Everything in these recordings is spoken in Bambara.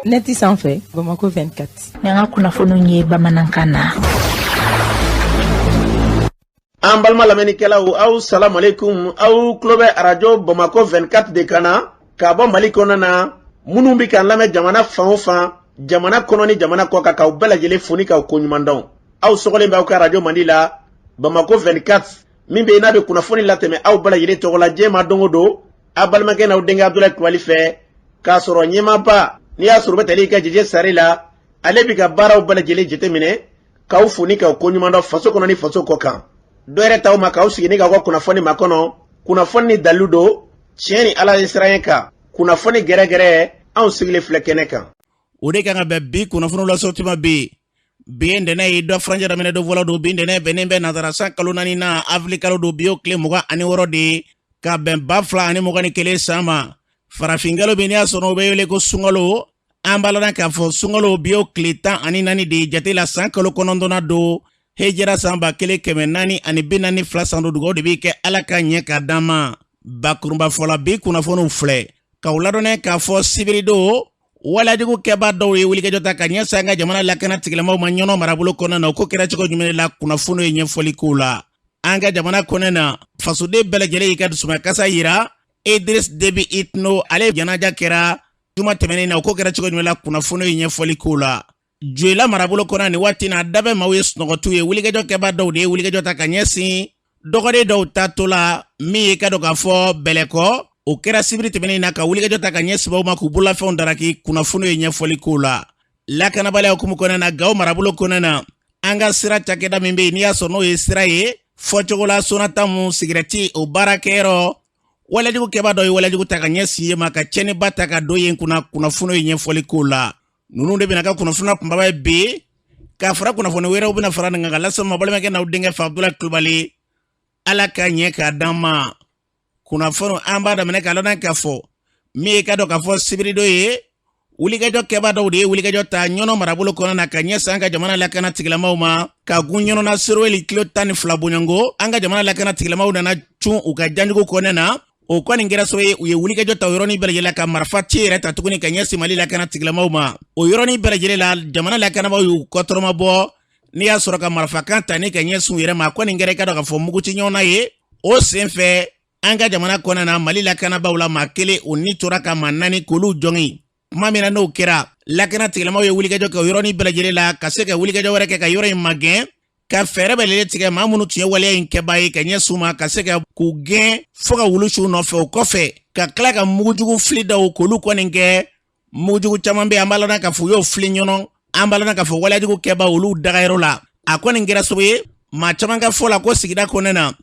Nɛti sanfɛ, Bamakɔ 24. Ni an ka kunnafoniw ye bamanankan na. An balima lamɛnnikɛlaw, aw salamu aleykum. Aw tulo bɛ arajo Bamakɔ 24 de kan na ka bɔ Mali kɔnɔna na. Minnu bɛ k'an lamɛn jamana fan o fan, jamana kɔnɔ ni jamana kɔ kan, k'aw bɛɛ lajɛlen fo ni k'aw koɲuman dɔn. Aw sɔgɔlen bɛ aw ka arajo mandi la, Bamakɔ 24, min bɛ yen n'a bɛ kunnafoni latɛmɛ aw bɛɛ lajɛlen tɔgɔ la diɲɛ ma don o don, aw balimakɛ n'aw denkɛ Abudulayi Kulubali fɛ, k'a sɔrɔ ɲɛmaaba n'i y'a sɔrɔ u bɛ tali kɛ Jeje Sare la, ale bɛ ka baaraw bɛɛ lajɛlen jateminɛ, k'aw fo ni k'aw koɲuman dɔn faso kɔnɔ ni faso kɔ kan. Dɔ yɛrɛ t'aw ma k'aw sigi ni k'aw ka kunnafoni makɔnɔ, kunnafoni ni dalilu don, tiɲɛ ni Ala ye siran kan, kunnafoni gɛrɛgɛrɛ, anw sigilen filɛ kɛnɛ kan. O de kan ka bɛn bi kunnafoniw lasɔrɔ tuma bi. Bi ye ntɛnɛn ye, dɔ furancɛ daminɛ don fɔlɔ don. Bi ntɛnɛn bɛnnen bɛ nansara san kalo naani na, avril kalo don. Bi y'o tile 26 de ye, ka bɛn 2021 san ma. Farafinkalo bɛ n'i y'a sɔrɔ o bɛ wele ko sunkalo. An b'a lɔn k'a fɔ sunkalo bi y'o tile 14 de ye jate la, san kalo kɔnɔntɔnna don, hejira san 1442 san don. Dugawu de bɛ kɛ Ala ka ɲɛ ka d'an ma. Bakurunba fɔla, bi kunnafoniw filɛ k'aw ladɔnniya k'a fɔ sibiridon, walejugu kɛbaa dɔw ye wulikajɔ ta ka ɲɛsin an ka jamana lakana tigilamaw ma Ɲɔnɔ marabolo kɔnɔna na. O ko kɛra cogo jumɛn la, kunnafoni ye ɲɛfɔli k'o la. An ka jamana kɔnɔna na, fasoden bɛɛ lajɛlen y'i ka dusumakasa yira Idriss Déby Itno, ale janaja kɛra juma tɛmɛnen na. O ko kɛra cogo jumɛn la, kunnafoni ye ɲɛfɔli k'o la. Joyila marabolo kɔnɔ nin waati na, dabɛ maaw ye sunɔgɔtu ye. Wulikajɔ kɛbaa dɔw de ye wulikajɔ ta ka ɲɛsin dɔgɔden dɔw taatɔ la, min ye ka dɔn k'a fɔ Bɛlɛkɔ. O kɛra sibiri tɛmɛnen na, ka wulikajɔ ta ka ɲɛsin u ma k'u bololafɛnw daraki. Kunnafoni ye ɲɛfɔli k'o la. Lakanabaliya hukumu kɔnɔna na, Gawo marabolo kɔnɔna na, an ka sira cakɛda min bɛ yen n'i y'a sɔrɔ n'o ye sira ye fɔcogo la, Sonatamu sigirɛti o baarakɛyɔrɔ, walejugu kɛbaa dɔ ye walejugu ta ka ɲɛsin yen ma, ka tiɲɛniba ta ka don yen kunna. Kunnafoni ye ɲɛfɔli k'o la. Ninnu de bɛna ka kunnafoni kunbaba ye bi, k'a fara kunnafoni wɛrɛw bɛna fara nin kan ka lase ma balimakɛ n'aw denkɛ fɛ, Abudulayi Kulubali. Ala ka ɲɛ k'a d'an ma. Kunnafoni an b'a daminɛ k'a lɔn k'a fɔ min ye ka dɔn k'a fɔ sibiridon ye, wulikajɔ kɛbaa dɔw de ye wulikajɔ ta Ɲɔnɔ marabolo kɔnɔ na ka ɲɛsin an ka jamana lakana tigilamaw ma, ka gun Ɲɔnɔ na Seroweli kilo 12 bɔɲɔgɔnko. An ka jamana lakana tigilamaw nana cun u ka janjugu kɔnɔna na. O kɔni kɛra sababu ye u ye wulikajɔ ta o yɔrɔnin bɛɛ lajɛlen la, ka marifa ci yɛrɛ ta tuguni ka ɲɛsin Mali lakana tigilamaw ma. O yɔrɔnin bɛɛ lajɛlen la, jamana lakanabaaw y'u kɔtɔrɔma bɔ n'i y'a sɔrɔ ka marifakan ta ni ka ɲɛsin u yɛrɛ ma. A kɔni kɛra i ka dɔn k'a fɔ muguci ɲɔgɔnna ye. O senfɛ, an ka jamana kɔnɔna na, Mali lakanabaaw la maa kelen o ni tora, ka maa naani k'olu jɔngin. Tuma min na n'o kɛra, lakana tigilamaw ye wulikajɔ kɛ o yɔrɔnin bɛɛ lajɛlen la, ka se ka wulikajɔ wɛrɛ kɛ ka yɔrɔ in magɛn, ka fɛɛrɛ bɛɛ lajɛlen tigɛ maa minnu tun ye waleya in kɛbaa ye ka ɲɛsin u ma, ka se ka k'u gɛn fo ka wulu su nɔfɛ. O kɔfɛ, ka tila ka mugujugu fili daw k'olu kɔni kɛ. Mugujugu caman bɛ yen, an b'a lɔn k'a fɔ u y'o fili Ɲɔnɔ. An b'a lɔn k'a fɔ waleyajugu kɛbaa olu dagayɔrɔ la. A kɔni kɛra sababu ye, maa caman ka fɔ la ko sigida kɔnɔna na,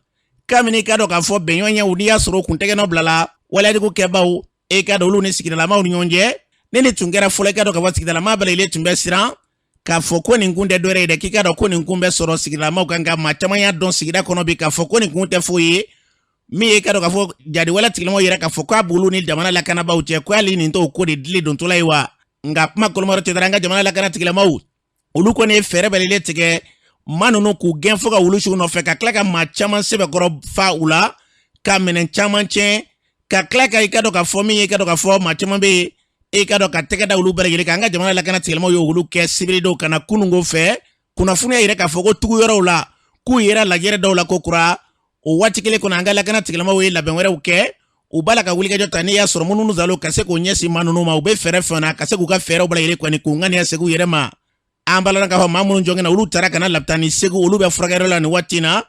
kabini ka dɔn k'a fɔ bɛnɲɔgɔnyaw n'i y'a sɔrɔ o kun tɛgɛ nɔ bilala waleyajugu kɛbaaw e ka dɔn olu ni sigidalamaw ni ɲɔgɔn cɛ. Ni nin tun kɛra fɔlɔ, i ka dɔn k'a fɔ sigidalama bɛɛ lajɛlen tun bɛ siran k'a fɔ ko nin kun tɛ dɔwɛrɛ ye dɛ, k'i ka dɔn ko nin kun bɛ sɔrɔ sigidalamaw kan. Ka maa caman y'a dɔn sigida kɔnɔ bi k'a fɔ ko nin kun tɛ foyi ye, min ye ka dɔn k'a fɔ jadiwale tigilamɔgɔw yɛrɛ k'a fɔ k'a b'olu ni jamana lakanabaaw cɛ, ko hali nin t'o ko de dili dontɔla ye wa. Nka kuma kolomayɔrɔ tɛ dara, an ka jamana lakana tigilamaw olu kɔni ye fɛɛrɛ bɛɛ lajɛlen tigɛ maa ninnu k'u gɛn fo ka wulu su nɔfɛ, ka tila ka maa caman sɛbɛkɔrɔ fa u la, ka minɛn caman tiɲɛ, ka tila ka i ka dɔn k'a fɔ min ye i ka dɔn k'a fɔ maa caman bɛ yen, i ka dɔn ka tɛgɛ da olu bɛɛ lajɛlen kan. An ka jamana lakana tigilamaw ye olu kɛ sibiridon ka na kununko fɛ. Kunnafoniya yɛrɛ k'a fɔ ko tugu yɔrɔw la k'u yɛrɛ lajɛrɛ dɔw la ko kura. O waati kelen kɔnɔ, an ka lakana tigilamaw ye labɛn wɛrɛw kɛ. U b'a la ka wulikajɔ ta n'i y'a sɔrɔ minnu zalo ka se k'o ɲɛsin maa ninnu ma. U bɛ fɛɛrɛ fɛn na ka se k'u ka fɛɛrɛw bɛɛ lajɛlen kɔni k'u ŋaniya segin u yɛrɛ ma. An b'a lɔn k'a fɔ maa minnu jɔngɛnna, olu taara ka na lapitani Segu, olu bɛ furakɛyɔrɔ la nin waati in na.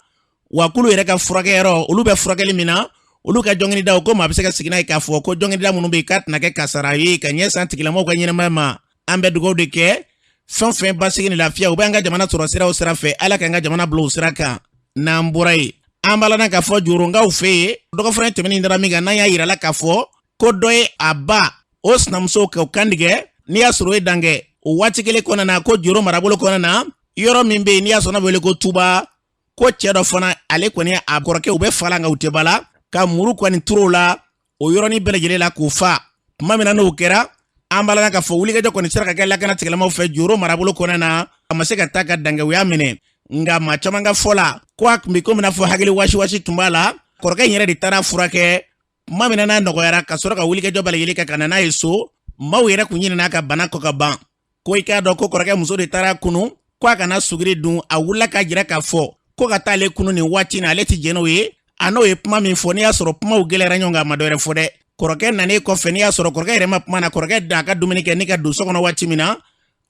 Wa k'olu yɛrɛ ka furakɛyɔrɔ, olu bɛ furakɛli min na, olu ka jɔnginidaw ko maa bɛ se ka sigi n'a ye k'a fɔ ko jɔnginida minnu bɛ yen k'a tɛna kɛ kasara ye ka ɲɛsin tigilamɔgɔw ka ɲɛnamaya ma. An bɛ dugawu de kɛ fɛn fɛn basigi ni lafiya u bɛ an ka jamana sɔrɔ sira o sira fɛ, Ala k'an ka jamana bila o sira kan. N'an bɔra yen, an b'a lɔn k'a fɔ Joronkaw fɛ yen, dɔgɔfura tɛmɛnen dara min kan, n'an y'a yira la k'a fɔ ko dɔ ye a ba o sinamuso k'o kantigɛ n'i y'a sɔrɔ o ye dankɛ. O waati kelen kɔnɔna na, ko Joro marabolo kɔnɔna na, yɔrɔ min bɛ yen n'i y'a sɔrɔ n'a bɛ wele ko Tuba, ko cɛ dɔ fana, ale kɔni a kɔrɔkɛ, u bɛ fa la nka u tɛ ba la, ka muru kɔni turu o la o yɔrɔnin bɛɛ lajɛlen la k'o fa. Tuma min na n'o kɛra, an b'a lɔn k'a fɔ wulikajɔ kɔni sera ka kɛ lakana tigilamaw fɛ Joro marabolo kɔnɔna na. A ma se ka taa ka dankɛ, u y'a minɛ. Nka maa caman ka fɔ la ko a tun bɛ komi n'a fɔ hakili wasiwasi tun b'a la. Kɔrɔkɛ in yɛrɛ de taara furakɛ. Tuma min na n'a nɔgɔyara, ka sɔrɔ ka wulikajɔ bɛɛ lajɛlen kɛ ka na n'a ye so. Maaw yɛrɛ kun ɲinɛna a ka bana kɔ ka ban. Ko i k'a dɔn ko kɔrɔkɛ muso de taara kunu ko a kana suguri dun. A wulila k'a jira k'a fɔ ko ka taa ale kunu nin waati na, ale ti jɛn n'o ye. A n'o ye kuma min fɔ, n'i y'a sɔrɔ kumaw gɛlɛyara ɲɔgɔn kan, a ma dɔwɛrɛ fɔ dɛ. Kɔrɔkɛ nanen kɔfɛ, n'i y'a sɔrɔ kɔrɔkɛ yɛrɛ ma kuma na, kɔrɔkɛ da a ka dumuni kɛ ni ka don so kɔnɔ waati min na,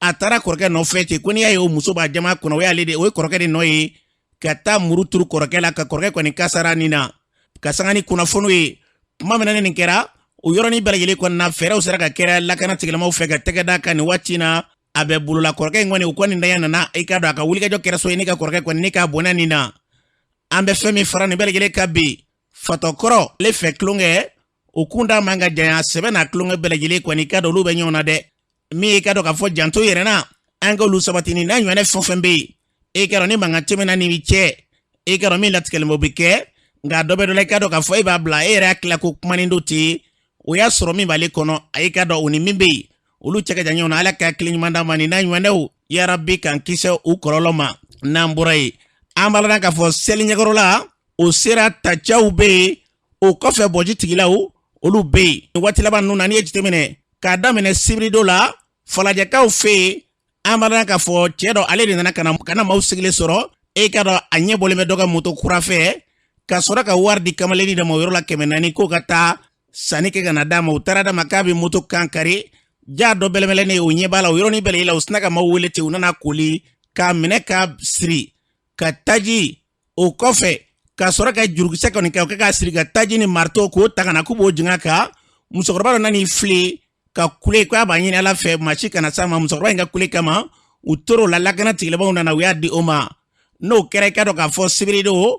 a taara kɔrɔkɛ nɔfɛ ten. Ko n'i y'a ye o muso b'a jama kɔnɔ, o y'ale de, o ye kɔrɔkɛ de nɔ ye, ka taa muru turu kɔrɔkɛ la, ka kɔrɔkɛ kɔni kasara nin na. Ka sanga ni kunnafoniw ye, tuma min na ni nin kɛra, o yɔrɔnin bɛɛ lajɛlen kɔni na, fɛɛrɛw sera ka kɛra lakana tigilamaaw fɛ ka tɛgɛ da kan. Nin waati na a bɛ bolola. Kɔrɔkɛ in kɔni, o kɔni danya nana, i k'a dɔn a ka wulikajɔ kɛra so ye ne ka kɔrɔkɛ kɔni ne k'a bonya nin na. An bɛ fɛn min fara nin bɛɛ lajɛlen kan bi, fatɔkɔrɔ ale fɛ tulonkɛ, o kunda man ka janya. Sɛbɛ n'a tulonkɛ bɛɛ lajɛlen kɔni, i k'a dɔn olu bɛ ɲɔgɔn na dɛ. Min ye i k'a dɔn k'a fɔ janto yɛrɛ na, an k'olu sabati. Ni n'a ɲɔgɔnna fɛn o fɛn bɛ yen, e k'a dɔn ni mankan tɛmɛna ni cɛ, e k'a dɔn min latigɛlen bɛ, o bɛ kɛ. Nka dɔ bɛ dɔ la, i k'a dɔn k'a fɔ e b'a bila e yɛrɛ hakili la ko kumanin dɔ ten, o y'a sɔrɔ min b'ale kɔnɔ, a y'i k'a dɔn o ni min bɛ yen, olu cɛ ka jan ɲɔgɔn na. Ala ka hakili ɲuman d'an ma ni n'a ɲɔgɔnnaw, yarabi k'an kisi u kɔlɔlɔ ma. N'an bɔra yen, an b'a la k'a fɔ seli ɲɛkɔrɔla o sera, tacaw bɛ yen, o kɔfɛ bɔji tigilaw olu bɛ yen. Waati laban ninnu na, n'i ye jateminɛ k'a daminɛ sibiridon la falajɛkaw fɛ yen, an b'a la k'a fɔ cɛ dɔ ale de nana ka na maaw sigilen sɔrɔ, e k'a dɔn a ɲɛ bɔlen bɛ dɔ ka moto kura fɛ, ka sɔrɔ ka wari di kamalennin dɔ ma o yɔrɔ la, 400, k'o ka taa sanni kɛ ka na d'a ma. U taara d'a ma k'a bɛ moto kan kari, ja dɔ bɛlɛbɛlɛnnen o ɲɛ b'a la. O yɔrɔnin bɛɛ la, u sinna ka maaw wele ten, u nana koli k'a minɛ k'a siri ka taji. O kɔfɛ ka sɔrɔ ka jurukisɛ kɔni kɛ, o kɛ k'a siri ka taji ni marito k'o ta ka na k'u b'o jigin a kan. Musokɔrɔba dɔ nan'i fili ka kule k'a b'a ɲini Ala fɛ maa si kana s'a ma. Musokɔrɔba in ka kule kama, u tor'o la, lakana tigilamɔgɔw nana, u y'a di o ma. N'o kɛra, i k'a dɔn k'a fɔ sibiridon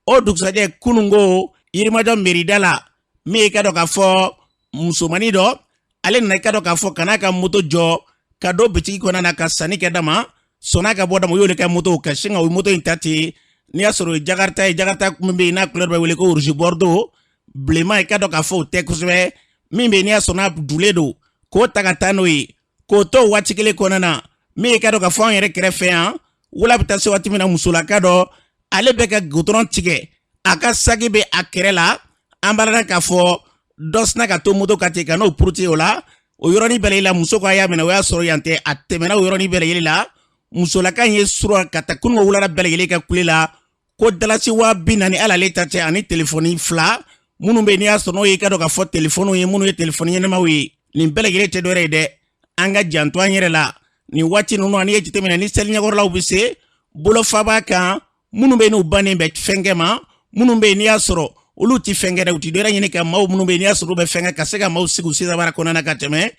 o dugusajɛ kununko, Yirimajɔ merida la, min i k'a dɔn k'a fɔ musomannin dɔ ale nana, i k'a dɔn k'a fɔ ka n'a ka moto jɔ ka don bitigi kɔnɔna na ka sanni kɛ dama sɔnna ka bɔ dama, u y'olu ka moto ka sin ka o moto in ta ten. N'i y'a sɔrɔ o ye jakarta ye, jakarta min bɛ yen n'a couleur bɛ wele ko rouge bordeaux, bilenman, i k'a dɔn k'a fɔ o tɛ kosɛbɛ. Min bɛ yen n'i y'a sɔrɔ n'a dulen don, k'o ta ka taa n'o ye, k'o to waati kelen kɔnɔna na. Min i k'a dɔn k'a fɔ an yɛrɛ kɛrɛfɛ yan, wula bɛ taa se waati min na, musolaka dɔ ale bɛ ka gudɔrɔn tigɛ, a ka saki bɛ a kɛrɛ la. An b'a la k'a fɔ dɔ sinna ka to moto kan ten ka n'o puruti o la. O yɔrɔnin bɛɛ la, muso ko a y'a minɛ, o y'a sɔrɔ yan tɛ, a tɛmɛna o yɔrɔnin bɛɛ lajɛlen la. Musolaka in ye sura ka taa kununko wulada bɛɛ lajɛlen ka kule la ko dalasi 40,000 ala ale ta cɛ, ani telefɔni 2 minnu bɛ yen n'i y'a sɔrɔ n'o ye i ka dɔn k'a fɔ telefɔniw ye, minnu ye telefɔni ɲɛnamaw ye. Nin bɛɛ lajɛlen tɛ dɔwɛrɛ ye dɛ, an ka janto an yɛrɛ la nin waati ninnu. Ani ye jateminɛ ni seli ɲɛkɔrɔlaw bɛ se bolofaba kan, minnu bɛ yen n'u bannen bɛ fɛnkɛ ma, minnu bɛ yen n'i y'a sɔrɔ olu ti fɛnkɛ dɛ, u ti dɔwɛrɛ ɲini ka maaw minnu bɛ yen n'i y'a sɔrɔ u bɛ fɛnkɛ ka se ka maaw sigi u sisabara kɔnɔna na ka tɛmɛ.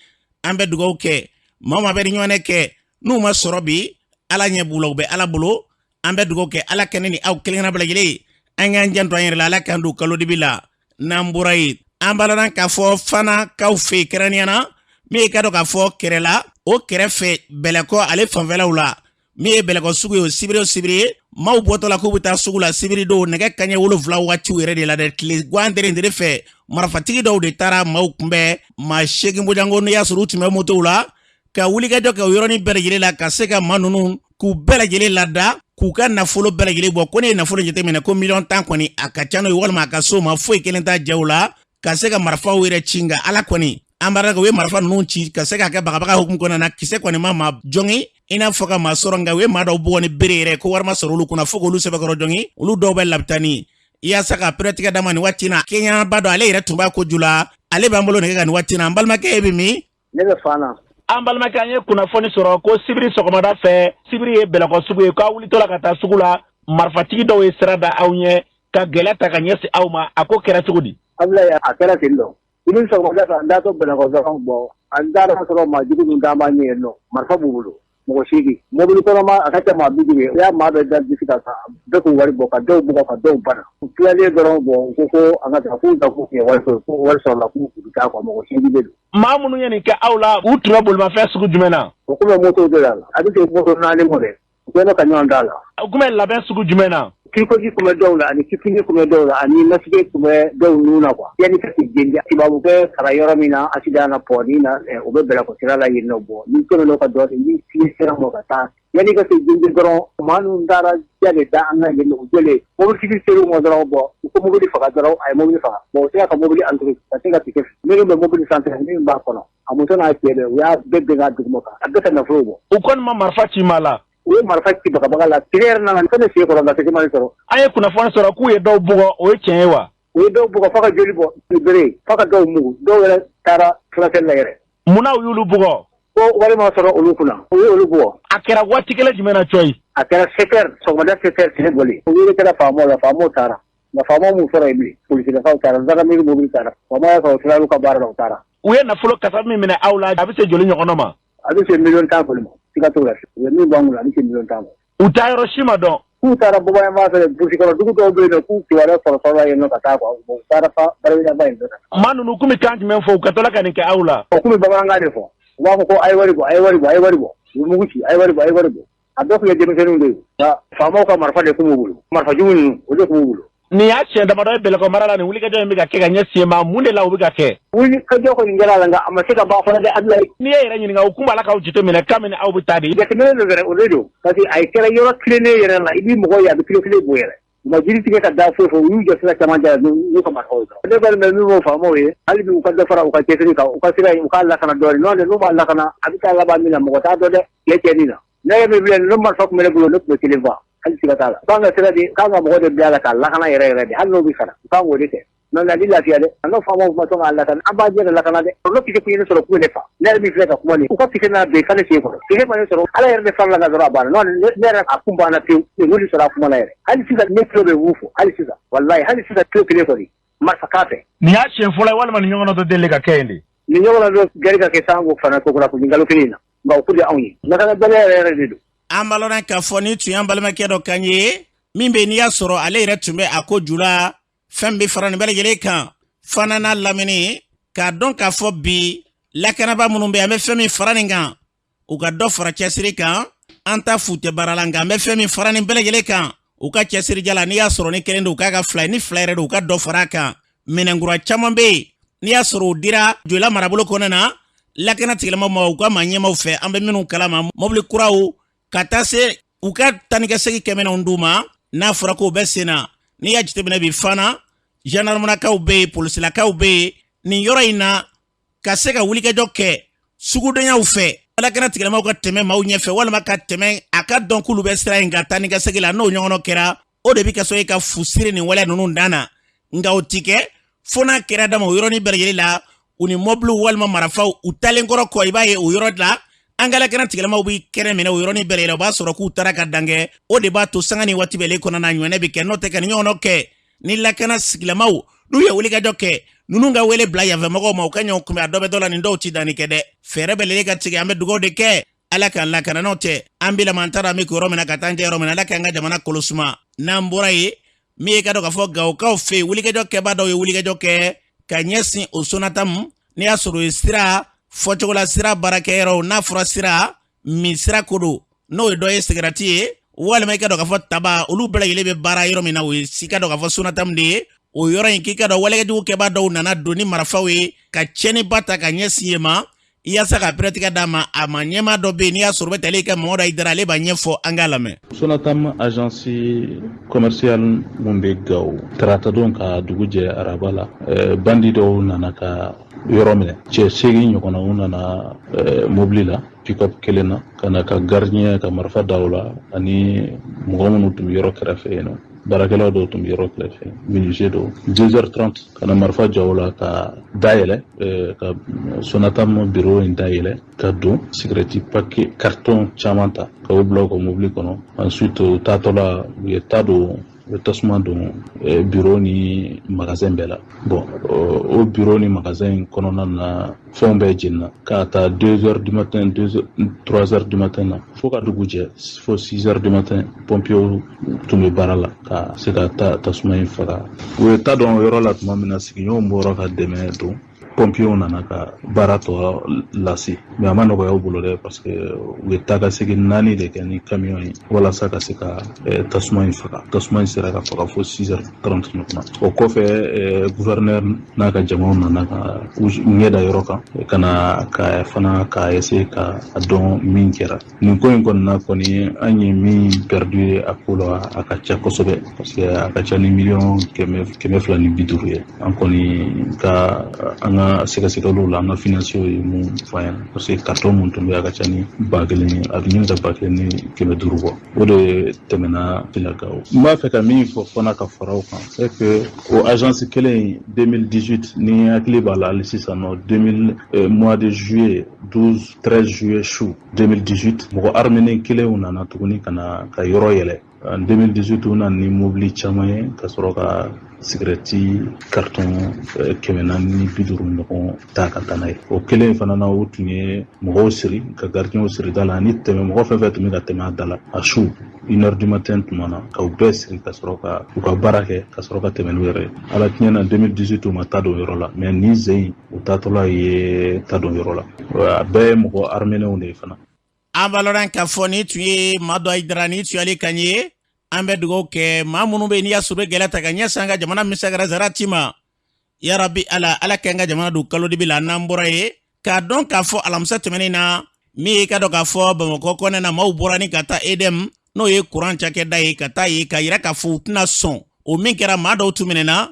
An bɛ dugawu kɛ maa o maa bɛ ni ɲɔgɔn kɛ n'u ma sɔrɔ bi, Ala ɲɛ b'u la, u bɛ Ala bolo. An bɛ dugawu kɛ Ala kɛ ne ni aw kelen bɛɛ lajɛlen ye, an k'an janto an yɛrɛ la, Ala k'an don kalo dibi la. N'an bɔra yen, an b'a la k'a fɔ fanakaw fɛ yen, kɛrɛnkɛrɛnnenya na min ye ka dɔn k'a fɔ kɛrɛ la, o kɛrɛfɛ Bɛlɛkɔ ale fanfɛlaw la, min ye Bɛlɛkɔ sugu ye, o sibiri o sibiri maaw bɔtɔ la k'u bɛ taa sugu la sibiri don nɛgɛ kanɲɛ 7 waatiw yɛrɛ de la dɛ, tile gan dere fɛ, marifatigi dɔw de taara maaw kunbɛn, maa 8 bɔɲɔgɔnko, n'i y'a sɔrɔ u tun bɛ motow la, ka wulikajɔ kɛ o yɔrɔnin bɛɛ lajɛlen la ka se ka maa ninnu k'u bɛɛ lajɛlen lada, k'u ka nafolo bɛɛ lajɛlen bɔ. Ko ne ye nafolo jateminɛ ko 10 miliyɔn kɔni a ka ca n'o ye, walima a ka so ma foyi kelen t'a jaw la, ka se ka marifaw yɛrɛ ci. Nka Ala kɔni an b'a u ye marifa ninnu ci ka se k'a kɛ bagabaga hukumu kɔnɔna na, kisɛ kɔni ma maa jɔngi i n'a fɔ ka maa sɔrɔ, nka u ye maa dɔw bugɔ ni bere yɛrɛ ko wari ma sɔrɔ olu kunna fo k'olu sɛbɛkɔrɔ jɔngi, olu dɔw bɛ labitani yaasa ka pɛrɛtigɛ d'a ma. Nin waati na kɛɲaba dɔ ale yɛrɛ tun b'a ko ju la, ale b'an bolo nɛgɛ kan nin waati na. An balimakɛ, e bɛ min? Ne bɛ Fana. An balimakɛ, an ye kunnafoni sɔrɔ ko sibiri sɔgɔmada fɛ, sibiri ye Bɛlɛkɔ sugu ye, k'aw wulitɔ la ka taa sugu la, marifatigi dɔw ye sira da aw ɲɛ ka gɛlɛya ta ka ɲɛsin aw ma. A ko kɛra cogo di? Abulayi, a kɛra ten dɔ. Sibiri sɔgɔmada fɛ, an taatɔ Bɛlɛkɔ dɔrɔn, bɔn, an taara sɔrɔ maa jugu min d'an b'a ɲɛ yen nɔ, marifa b'u bolo, mɔgɔ 8 mobili kɔnɔ ma, a ka ca maa 50 ye. U y'a maa bɛɛ da disi kan ka bɛɛ k'u wari bɔ, ka dɔw bugɔ, ka dɔw bana. U tilalen dɔrɔn, bɔn, u ko ko an ka taa, k'u ta k'u ye wari sɔrɔ, ko wari sɔrɔla, k'u bɛ taa quoi, mɔgɔ 8 de don. Maa minnu ye nin kɛ aw la, u tun bɛ bolimafɛn sugu jumɛn na? O ko bɛ moto de la, a bɛ se moto 4 ma dɛ. U kɛlen ka ɲɔgɔn da la. U tun bɛ labɛn sugu jumɛn na? Kirikoji tun bɛ dɔw la ani kifini tun bɛ dɔw la ani masque tun bɛ dɔw nun na quoi. Yanni ka se Jenja tubabukɛ sara yɔrɔ min na accident na pɔni na o bɛ Bɛlɛkɔ sira la yen nɔ bon n'i tɛmɛn'o kan dɔɔnin ni fiɲɛ sera mɔ ka taa yanni ka se Jenja dɔrɔn maa ninnu taara ja de da an kan yen nɔ u jɔlen mobilitigi ser'u ma dɔrɔn bon u ko mobili faga dɔrɔn a ye mobili faga bon u sera ka mobili entrer ka se ka tigɛ minnu bɛ mobili sanfɛ minnu b'a kɔnɔ a muso n'a cɛ bɛɛ u y'a bɛɛ bin ka duguma kan a bɛɛ ka nafolo bɔ. U kɔni ma marifa ci maa la. U ye marifa ci bagabaga la tigɛ yɛrɛ nana fo ne sen kɔrɔ nka tɛgɛ ma sɔrɔ. An ye kunnafoni sɔrɔ k'u ye dɔw bugɔ, o ye tiɲɛ ye wa? U ye dɔw bugɔ fo ka joli bɔ ni bere fo ka dɔw mugu, dɔw yɛrɛ taara furakɛli la yɛrɛ. Mun na u y'olu bugɔ? Ko wari ma sɔrɔ olu kunna, u ye olu bugɔ. A kɛra waati kelen jumɛn na cɔyi? A kɛra 7 heures, sɔgɔmada 7 heures tile bɔlen. U wele kɛra faamaw la, faamaw taara. Nka faamaw m'u sɔrɔ yen bilen, polisilakaw taara, gendarmerie mobili taara. Faamaw y'a sɔrɔ u tilal'u ka baara la, u taara. U ye nafolo kasabi min minɛ aw la, a bɛ se joli ɲɔgɔnna ma? A bɛ se miliyɔn 10 kɔni ma, siga t'o la. U ye min bɔ an kun a bɛ se miliyɔn 10 ma. U taa yɔrɔ si ma dɔn. K'u taara Bobayama fɛ, burusikɔnɔ dugu dɔw bɛ yen nɔ, k'u kibaruya sɔrɔ sɔrɔla yen nɔ ka taa quoi. U taara fa Barawelaba yen nɔ. Maa ninnu k'u bɛ kan jumɛn fɔ u ka tɔla ka nin kɛ aw la? O k'u bɛ bamanankan de fɔ. U b'a fɔ ko a ye wari bɔ, a ye wari bɔ, a ye wari bɔ. U bɛ mugu ci, a ye wari bɔ, a ye wari bɔ. A bɛɛ tun ye denmisɛnninw de ye. Nka faamaw ka marifa de tun b'u bolo. Marifa jugu ninnu, o de tun b'u bolo. Nin y'a siɲɛ damadɔ ye Bɛlɛkɔ mara la nin wulikajɔ in bɛ ka kɛ ka ɲɛsin ma, mun de la u bɛ ka kɛ? Wulikajɔ kɔni kɛra a la, nka a ma se ka ban fɔlɔ dɛ, Abulayi. N'i ye yɛrɛ ɲininka, u kun b'a la k'aw jateminɛ kabini aw bɛ taa de. Jateminɛ don dɛrɛ, o de don. Parce que a kɛra yɔrɔ tilennen yɛrɛ la, i b'i mɔgɔ ye a bɛ kilo kelen bɔ yɛrɛ. U ma jiri tigɛ ka da foyi fɔ, u y'u jɔ sira camancɛ la n'u ka marifaw ye dɔrɔn. Ne kɔni bɛ min fɔ faamaw ye, hali bi u ka dɔ fara u ka cɛsiri kan, u ka sira in u k'a lakana dɔɔnin. N'o tɛ n'u m'a lakana, a bɛ taa laban min na, mɔgɔ t'a dɔn dɛ, tile cɛnni na. Ne yɛrɛ min filɛ nin ye, n'o marifa tun bɛ ne bolo, ne tun bɛ kelen faa. Hali siga t'a la. U kan ka sira di, u kan ka mɔgɔ de bila a la k'a lakana yɛrɛ yɛrɛ de, hali n'o bɛ sara, u kan k'o de kɛ. N'o tɛ a tɛ lafiya dɛ. N'o faamaw ma sɔn k'a lakana, an b'an yɛrɛ lakana dɛ. Olu kisɛ kun ye ne sɔrɔ k'u ye ne faa. Ne yɛrɛ min filɛ ka kuma nin, u ka kisɛ n'a ben ka ne sen kɔrɔ. Kisɛ ma ne sɔrɔ, Ala yɛrɛ de farala kan dɔrɔn a banna. N'o tɛ ne yɛrɛ a kun banna pewu. Ne m'olu sɔrɔ a kuma la yɛrɛ. Hali sisan ne tulo bɛ wuu fɔ, hali sisan. Walayi hali sisan tulo kelen kɔni, marifa kan fɛ. Nin y'a siɲɛ fɔlɔ ye walima nin ɲɔgɔnna dɔ delila ka kɛ yen de? Nin ɲɔgɔnna dɔ gɛrɛ ka kɛ sango fana ko kura ko nin kalo kelen in na. Nka o ko de anw ye. Lakanabaliya yɛrɛ yɛrɛ de don. An b'a lɔn k'a fɔ nin tun y'an balimakɛ dɔ kan ye min bɛ n'i y'a sɔrɔ ale yɛrɛ tun bɛ a ko ju la fɛn bɛ fara nin bɛɛ lajɛlen kan fana n'a lamini k'a dɔn k'a fɔ bi lakanaba minnu bɛ an bɛ fɛn min fara nin kan u ka dɔ fara cɛsiri kan an ta fu tɛ baara la nka an bɛ fɛn min fara nin bɛɛ lajɛlen kan u ka cɛsiri jala n'i y'a sɔrɔ ni kelen don u k'a ka fila ye ni fila yɛrɛ don u ka dɔ fara a kan minɛnkura caman bɛ yen n'i y'a sɔrɔ o dira joyila marabolo kɔnɔna na lakana tigilamaw ma u ka maa ɲɛmaw fɛ an bɛ minnu kalama mɔbili kuraw ka taa se u ka taanikasegin kɛmɛnw d'u ma n'a fɔra k'o bɛ sen na n'i y'a jateminɛ bi fana gendarmenakaw bɛ yen polisilakaw bɛ yen nin yɔrɔ in na ka se ka wulikajɔ kɛ sugudenyaw fɛ lakana tigilamaw ka tɛmɛ maaw ɲɛfɛ walima ka tɛmɛ a ka dɔn k'olu bɛ sira in kan taa ni ka segin la n'o ɲɔgɔnna kɛra o de bɛ kɛ sababu ye ka fu siri nin waleya ninnu dan na nka o ti kɛ fo n'a kɛra dama o yɔrɔnin bɛɛ lajɛlen la u ni mɔbiliw walima marifaw u talen kɔrɔ kɔ i b'a ye o yɔrɔ la an ka lakana tigilamaw bɛ kɛnɛ minɛ o yɔrɔnin bɛɛ lajɛlen la o b'a sɔrɔ k'u taara ka dan kɛ o de b'a to sanga ni waati bɛɛ kɔnɔna na ɲɔgɔnɛ bɛ kɛ n'o tɛ ka nin ɲɔgɔnna kɛ ni lakana sigilamaw n'u ye wulikajɔ kɛ ninnu ka wele bila yanfɛmɔgɔw ma u ka ɲɔgɔn kunbɛn a dɔ bɛ dɔ la nin dɔw ti danni kɛ dɛ fɛɛrɛ bɛɛ lajɛlen ka tigɛ an bɛ dugawu de kɛ ala k'an lakana n'o tɛ an bi lama an taara an bɛ yɔrɔ min na ka taa an jɛ yɔrɔ min na ala k'an ka jamana kolo suma n'an bɔra yen min ye ka dɔn k'a fɔ gawokaw fɛ yen wulikajɔ kɛbaa dɔw ye wulikajɔ kɛ ka ɲɛsin o sonatamu n'i y'a sɔrɔ o ye sira fɔcogo la sira baarakɛyɔrɔw n'a fɔra sira min sira ko don n'o ye dɔ ye sigarati ye walima i ka dɔn k'a fɔ taba olu bɛɛ lajɛlen bɛ baara yɔrɔ min na o ye i ka dɔn k'a fɔ sonatamu de ye o yɔrɔ in k'i ka dɔn walejugu kɛbaa dɔw nana don ni marifaw ye ka tiɲɛniba ta ka ɲɛsin yen ma yaasa ka pɛrɛtigɛ d'a ma a ma ɲɛmaa dɔ bɛ yen n'i y'a sɔrɔ bɛ tali kɛ Mamadu Hayidara ale b'a ɲɛfɔ an k'a lamɛn. Sonatam agence commerciale mun bɛ Gawo taratadon ka dugu jɛ araba la bandi dɔw nana ka yɔrɔ minɛ cɛ 8 ɲɔgɔnna u nana mobili la pick-up kelen na ka na ka gardien ka marifa da o la ani mɔgɔ minnu tun bɛ yɔrɔ kɛrɛfɛ yen nɔ baarakɛlaw dɔw tun bɛ yɔrɔ kɛrɛfɛ menuisier dɔw 2h30 ka na marifa jɔ o la ka dayɛlɛ ka Sonatam bureau in dayɛlɛ ka don sigɛrɛti paquet carton caman ta ka o bila u ka mobili kɔnɔ ensuite u taatɔ la u ye ta don u ye tasuma don bureau ni magasin bɛɛ la bon o bureau ni magasin in kɔnɔna na fɛnw bɛɛ jenina k'a ta 2h du matin 3h du matin na fo ka dugu jɛ fo 6h du matin pompiers tun bɛ baara la ka se ka tasuma in faga u ye ta dɔn o yɔrɔ la tuma min na sigiɲɔgɔnw bɔra ka dɛmɛ don Pompiyew nana ka baara tɔ lase, mais a ma nɔgɔya u bolo dɛ, parce que u ye taa ka segin 4 de kɛ ni camion ye walasa ka se ka tasuma in faga. Tasuma in sera ka faga fo 6h30 ɲɔgɔn na. O kɔfɛ, gouverneur n'a ka jamaw nana ka u ɲɛ da yɔrɔ kan, ka na ka fana k'a essayer ka a dɔn min kɛra nin ko in kɔnɔna. Kɔni, an ye min perdu ye a ko la, a ka ca kosɛbɛ, parce que a ka ca ni miliyɔn 250 ye. An kɔni ka an ka sɛgɛsɛgɛliw la, an ka financiers ye mun fɔ an ɲɛna, parce que carton mun tun bɛ, a ka ca ni 1000 ye, a bɛ ɲini ka 1500 bɔ. O de tɛmɛna Gawo. N b'a fɛ ka min fɔ fana ka fara o kan, c'est que o agence kelen in, 2018, ni hakili b'a la hali sisan nɔ, 2000, mois de juillet, 12 13 juillet su 2018, mɔgɔ armé kelenw nana tuguni ka na ka yɔrɔ yɛlɛ. En 2018, u nana ni mobili caman ye ka sɔrɔ ka sigɛrɛti carton 450 ɲɔgɔn ta ka taa n'a ye. O kelen fana na, o tun ye mɔgɔw siri, ka gardienw siri da la, ani tɛmɛ mɔgɔ fɛn fɛn tun bɛ ka tɛmɛ a da la a su 1h du matin tuma na, ka u bɛɛ siri ka sɔrɔ ka u ka baara kɛ, ka sɔrɔ ka tɛmɛ n'u yɛrɛ ye. Ala tiɲɛ na, 2018, u ma taa don yɔrɔ la, mais nin sen in, u taatɔla ye ta don yɔrɔ la. A bɛɛ ye mɔgɔ arménenw de ye fana. An b'a lɔn k'a fɔ ni tun ye Madu Hayidara, ni tun y'ale kan ye. An bɛ dugawu kɛ maa minnu bɛ yen, n'i y'a sɔrɔ bɛ gɛlɛya ta ka ɲɛsin an ka jamana misakara zarati ma. Yarabi Ala, Ala k'an ka jamana don kalo dibi la. N'an bɔra ye, k'a dɔn k'a fɔ alamisa tɛmɛnen na, min ye ka dɔn k'a fɔ Bamakɔ kɔnɛ na, maaw bɔra ni ka taa EDM, n'o ye kuran cakɛda ye, ka taa ye ka yira k'a fɔ u tɛna sɔn o min kɛra. Maa dɔw tun minɛna,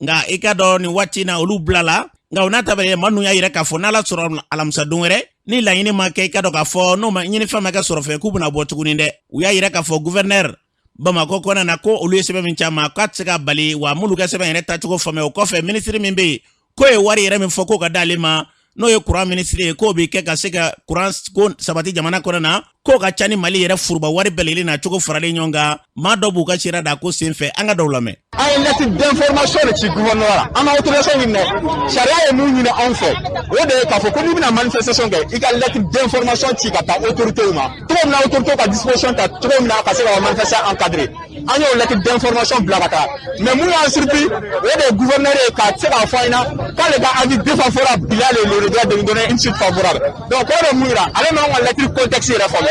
nka i ka dɔn nin waati na, olu bilala. Nka o n'a ta bɛɛ, maa ninnu y'a yira k'a fɔ n'Ala sɔrɔ alamisa don wɛrɛ ni laɲini ma kɛ, i ka dɔn k'a fɔ n'o ma ɲinifɛn ma kɛ sɔrɔ fɛn, k'u bɛna bɔ tuguni dɛ. U y'a yira k'a fɔ gouverneur Bamakɔ kɔnɛ na ko olu ye sɛbɛn min caman k'a tɛ se ka bali wa m'olu ka sɛbɛn yɛrɛ tacogo faamuya. O kɔfɛ, minisiri min bɛ yen k'o ye wari yɛrɛ min fɔ k'o ka d'ale ma, n'o ye kuran minisiri ye, k'o bɛ kɛ ka se ka kuran ko sabati jamana kɔnɔ na, k'o ka ca ni Mali yɛrɛ foroba wari bɛɛ lajɛlen na cogo faralen ɲɔgɔn kan. Maa dɔw b'u ka sira da ko sen fɛ, an ka dɔw lamɛn. An ye lettre d'information de ci gouvernement la. An ma autorisation ɲini dɛ. Sariya ye mun ɲini anw fɛ, o de ye k'a fɔ ko n'i bɛna manifestation kɛ, i ka lettre d'information ci ka taa autorités ma, cogo min na autorités ka disposition ta, cogo min na ka se ka manifestation encadrer. An y'o lettre d'information bila ka taa, mais mun y'an surpris, o de ye gouverneur ye ka se k'a fɔ an ɲɛna k'ale ka avis défavorable, il a le droit de nous donner une suite favorable. Donc o de mun yira, ale m'anw ka lettre contexte yɛrɛ faamuya.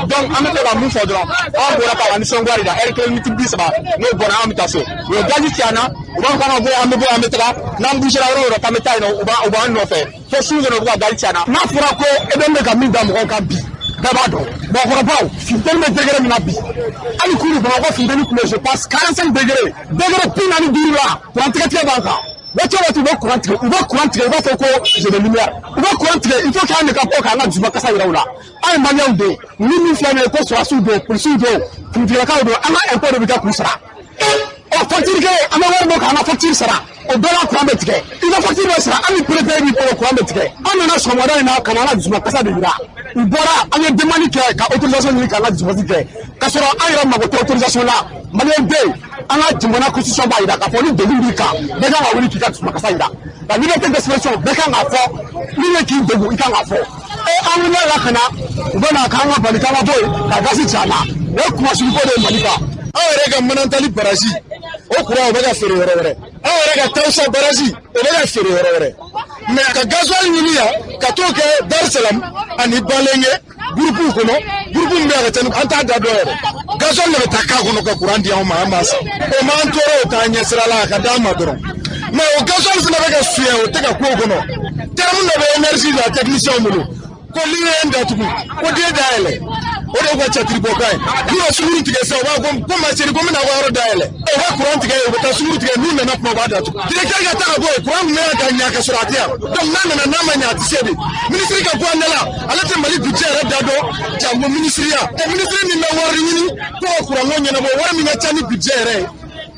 Donc an bɛ fɛ ka mun fɔ dɔrɔn, an bɔra k'an nisɔngoya de da. Heure kelen miniti 30 n'o bɔra, an bɛ taa so. U ye gazi ci an na, u b'a fɔ k'an ka bɔ yen, an bɛ bɔ yen, an bɛ taga. N'an bougera yɔrɔ o yɔrɔ k'an bɛ taa yen nɔ, u b'an nɔfɛ fo su kɔnɔ, u bɛ ka gazi ci an na. N'a fɔra ko EDM bɛ ka min da mɔgɔw kan bi, bɛɛ b'a dɔn. Mɔgɔkɔrɔbaw, funteni bɛ degré min na bi, hali kuru Bamakɔ funteni tun bɛ, je pense, 45 degré, degré 45 la, kuran tigɛ tigɛ b'an kan. Waati o waati, u bɛ kuran tigɛ, u bɛ kuran tigɛ, u b'a fɔ ko j'ai de lumière, u bɛ kuran tigɛ. Il faut k'an de ka bɔ k'an ka dusukasa yira u la. An ye Maliyɛnw de ye. Ni min filɛ nin ye ko sɔrɔdasiw don, polisiw don, finitigilakaw don, an ka impôt de bɛ kɛ k'u sara. Ɔ facture kɛ, an bɛ wari bɔ k'an ka facture sara, o bɛɛ la kuran bɛ tigɛ. I ka facture bɛ sara, hali ni prépayé b'i bolo, kuran bɛ tigɛ. An nana sɔgɔmada in na ka na an ka dusukasa de yira. U bɔra, an ye demande kɛ ka autorisation ɲini k'an ka dusukasi kɛ, k'a sɔrɔ an yɛrɛ mago tɛ autorisation la. Maliyɛn den, an ka jamana constitution b'a yira k'a fɔ ni degun b'i kan, bɛɛ kan ka wuli k'i ka dusukasa yira. La liberté d'expression, bɛɛ kan k'a fɔ min ye k'i degun, i kan k'a fɔ. E, an wulila la ka na, u bɛ na k'an ka bali k'an ka bɔ yen ka gazi ci an na. O ye kumasuli ko de ye Mali kan. Aw yɛrɛ ka Manantali baraji, o kuran, o bɛ ka feere yɔrɔ wɛrɛ. Aw yɛrɛ ka Tawusa baraji, o bɛ ka feere yɔrɔ wɛrɛ. Mais ka gasoil ɲini yan ka t'o kɛ Dar Salam ani Balenge groupe kɔnɔ, groupe min bɛ yan ka ca ni an t'a da dɔn yɛrɛ. Gasoil de bɛ taa k'a kɔnɔ ka kuran di anw ma, an b'a san. O m'an tɔɔrɔ, o t'an ɲɛsira la, a ka d'an ma dɔrɔn. Mais o gasoil fana bɛ ka suɲɛ, o tɛ ka k'o kɔnɔ. Terme dɔ bɛ énergie la technicien bolo ko n'i ye n datugu ko den dayɛlɛ, o de y'u ka cɛtiribɔkan ye. N'u ye sunguru tigɛ sisan, u b'a fɔ ko ma chérie, ko n bɛna aw ka yɔrɔ dayɛlɛ. U bɛ kuran tigɛ yen, u bɛ taa sunguru tigɛ, n'u nana kuma, u b'a datugu. Directeur ka taa ka bɔ yen, kuran tun bɛ yan ka ɲa ka sɔrɔ a tɛ yan. Donc n'a nana n'a ma ɲa, a tɛ se de. Minisiri ka bɔ an da la, ale tɛ Mali budget yɛrɛ da dɔn, janko minisiriya. O minisiri min bɛ wari ɲini ko ka kuranko ɲɛnabɔ, wari min ka ca ni budget yɛrɛ ye,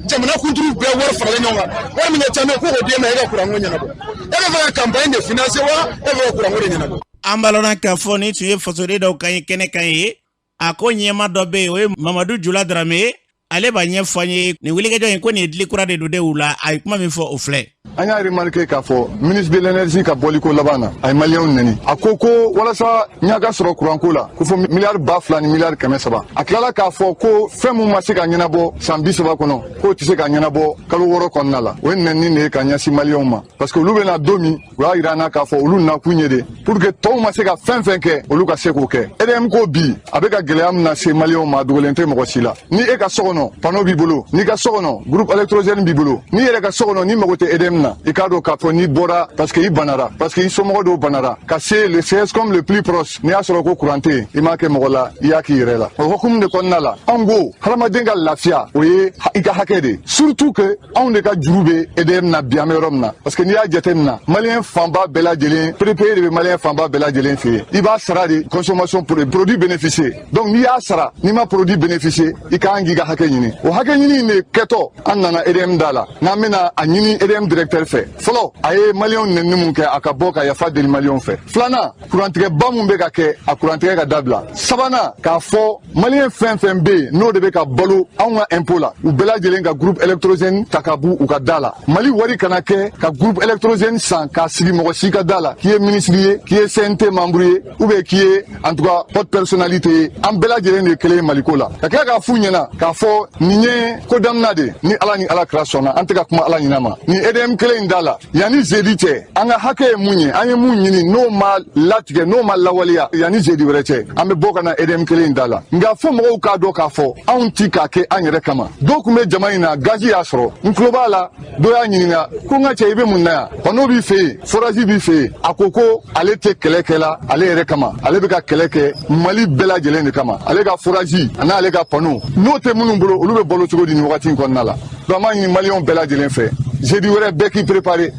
jamana kunturu bɛɛ wari faralen ɲɔgɔn kan, wari min ka ca n'o ko k'o d'e ma, e ka kuranko ɲɛnabɔ. E bɛ fɛ ka campagne de financer wa, e bɛ fɛ ka kuranko de ɲɛnabɔ? An b'a k'a fɔ ni tun ye fasoden dɔw kan ye kɛnɛ kan ye. A ko ɲɛma dɔ bɛ yen, o ye Mamadu Jula Darame. Ale b'a ɲɛfɔ an ye nin wulikajɔ in ko nin ye dili kura de don de u la. A ye kuma min fɔ, o filɛ. An y'a remarqué k'a fɔ ministre de l'énergie ka bɔliko laban na, a ye Maliyɛnw neni. A ko ko walasa ɲa ka sɔrɔ kuranko la, ko fo miliyari 2000 ni miliyari 300. A tilala k'a fɔ ko fɛn mun ma se ka ɲɛnabɔ san 30 kɔnɔ, k'o tɛ se ka ɲɛnabɔ kalo 6 kɔnɔna la. O ye nɛnini de ye ka ɲɛsin Maliyɛnw ma, parce que olu bɛna don min, u y'a yira an na k'a fɔ olu nakun ye de pour que tɔw ma se ka fɛn fɛn kɛ, olu ka se k'o kɛ. EDM ko bi, a bɛ ka gɛlɛya min lase Maliyɛnw ma, a dogolen tɛ mɔgɔ si la. Ni e ka so kɔnɔ panneau b'i bolo, n'i ka so kɔnɔ groupe électrogène b'i bolo, n'i yɛrɛ ka so kɔnɔ n'i mago tɛ EDM na, i k'a dɔn k'a fɔ n'i bɔra parce que i banara, parce que i somɔgɔ dɔw banara, ka se le CSCOM le plus proche, n'i y'a sɔrɔ ko courant tɛ yen, i m'a kɛ mɔgɔ la, i y'a k'i yɛrɛ la. O hukumu de kɔnɔna la, anw ko hadamaden ka lafiya, o ye i ka hakɛ de ye, surtout que anw de ka juru bɛ EDM na bi, an bɛ yɔrɔ min na, parce que n'i y'a jateminɛ, Maliyɛn fanba bɛɛ lajɛlen, prépayé de bɛ Maliyɛn fanba bɛɛ lajɛlen fɛ yen. I b'a sara de consommation pour produit bénéficier. Donc n'i y'a sara, n'i ma produit bénéficier, i ka kan k'i ka hakɛ ɲini. O hakɛ ɲini in de kɛtɔ, an nana EDM da la n'an bɛna a ɲini EDM directeur fɛ. Fɔlɔ, a ye Maliyɛnw nɛni mun kɛ, a ka bɔ ka yafa deli Maliyɛnw fɛ. Filanan, kurantigɛba mun bɛ ka kɛ, a kurantigɛ ka dabila. Sabanan, k'a fɔ Maliyɛn fɛn fɛn bɛ yen n'o de bɛ ka balo anw ka impôt la, u bɛɛ lajɛlen ka groupe électrogène ta ka b'u u ka da la. Mali wari kana kɛ ka groupe électrogène san k'a sigi mɔgɔ si ka da la, k'i ye ministre ye, k'i ye CNT membre ye, ou bien k'i ye en tout cas haute personnalité ye. An bɛɛ lajɛlen de ye kelen ye Maliko la. Ka tila k'a f'u ɲɛna k'a fɔ nin ye ko damina de. Ni Ala ni Ala kira sɔnna, an tɛ ka kuma Ala ɲinɛ ma, nin EDM kelen in da la, yanni jeudi cɛ, an ka hakɛ ye mun ye, an ye mun ɲini, n'o ma latigɛ, n'o ma lawaleya yanni jeudi wɛrɛ cɛ, an bɛ bɔ ka na EDM kelen in da la. Nka fo mɔgɔw k'a dɔn k'a fɔ anw ti k'a kɛ an yɛrɛ kama. Dɔw tun bɛ jama in na, gazi y'a sɔrɔ, n tulo b'a la, dɔ y'a ɲininka ko n ka cɛ, i bɛ mun na yan? Panneau b'i fɛ yen, forage b'i fɛ yen. A ko ko ale tɛ kɛlɛ kɛla ale yɛrɛ kama, ale bɛ ka kɛlɛ kɛ Mali bɛɛ lajɛlen de kama. Ale ka forage a n'ale ka panneau, n'o tɛ minnu bolo, olu bɛ balo cogo di nin wagati in kɔnɔna la? Donc an b'a ɲini Maliyɛnw bɛɛ lajɛlen fɛ, jeudi wɛrɛ, bɛɛ k'i préparé,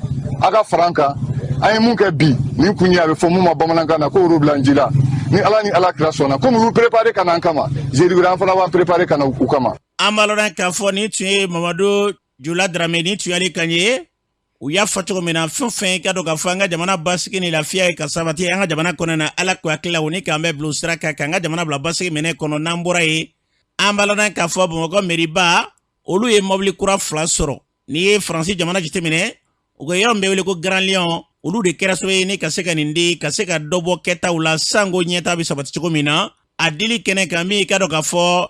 a ka fara an kan. An ye mun kɛ bi, nin kun ye, a bɛ fɔ mun ma bamanankan na ko woro ji la. Ni Ala ni Ala kira sɔnna, komi u y'u préparé ka na an kama, jeudi wɛrɛ an fana b'an préparé ka na u kama. An b'a lɔn k'a fɔ nin tun ye Mamadu Jula Darame, nin tun y'ale kan ye. U y'a fɔ cogo min na, fɛn fɛn ka dɔn k'a fɔ an ka jamana basigi ni lafiya ye ka sabati an ka jamana kɔnɔ na, Ala ko hakili la o ni k'an bɛɛ bila o sira kan, k'an ka jamana bila basigi minɛ kɔnɔ. N'an bɔra yen, an b'a lɔn k'a fɔ Bamakɔ meriba, olu ye mɔbili kura fila sɔrɔ. N'i ye Faransi jamana jateminɛ, u ka yɔrɔ min bɛ wele ko Grand Lyon, olu de kɛra sababu ye ni ka se ka nin di, ka se ka dɔ bɔ kɛtaw la, sanko ɲɛta bɛ sabati cogo min na. A dili kɛnɛ kan, min ka dɔn k'a fɔ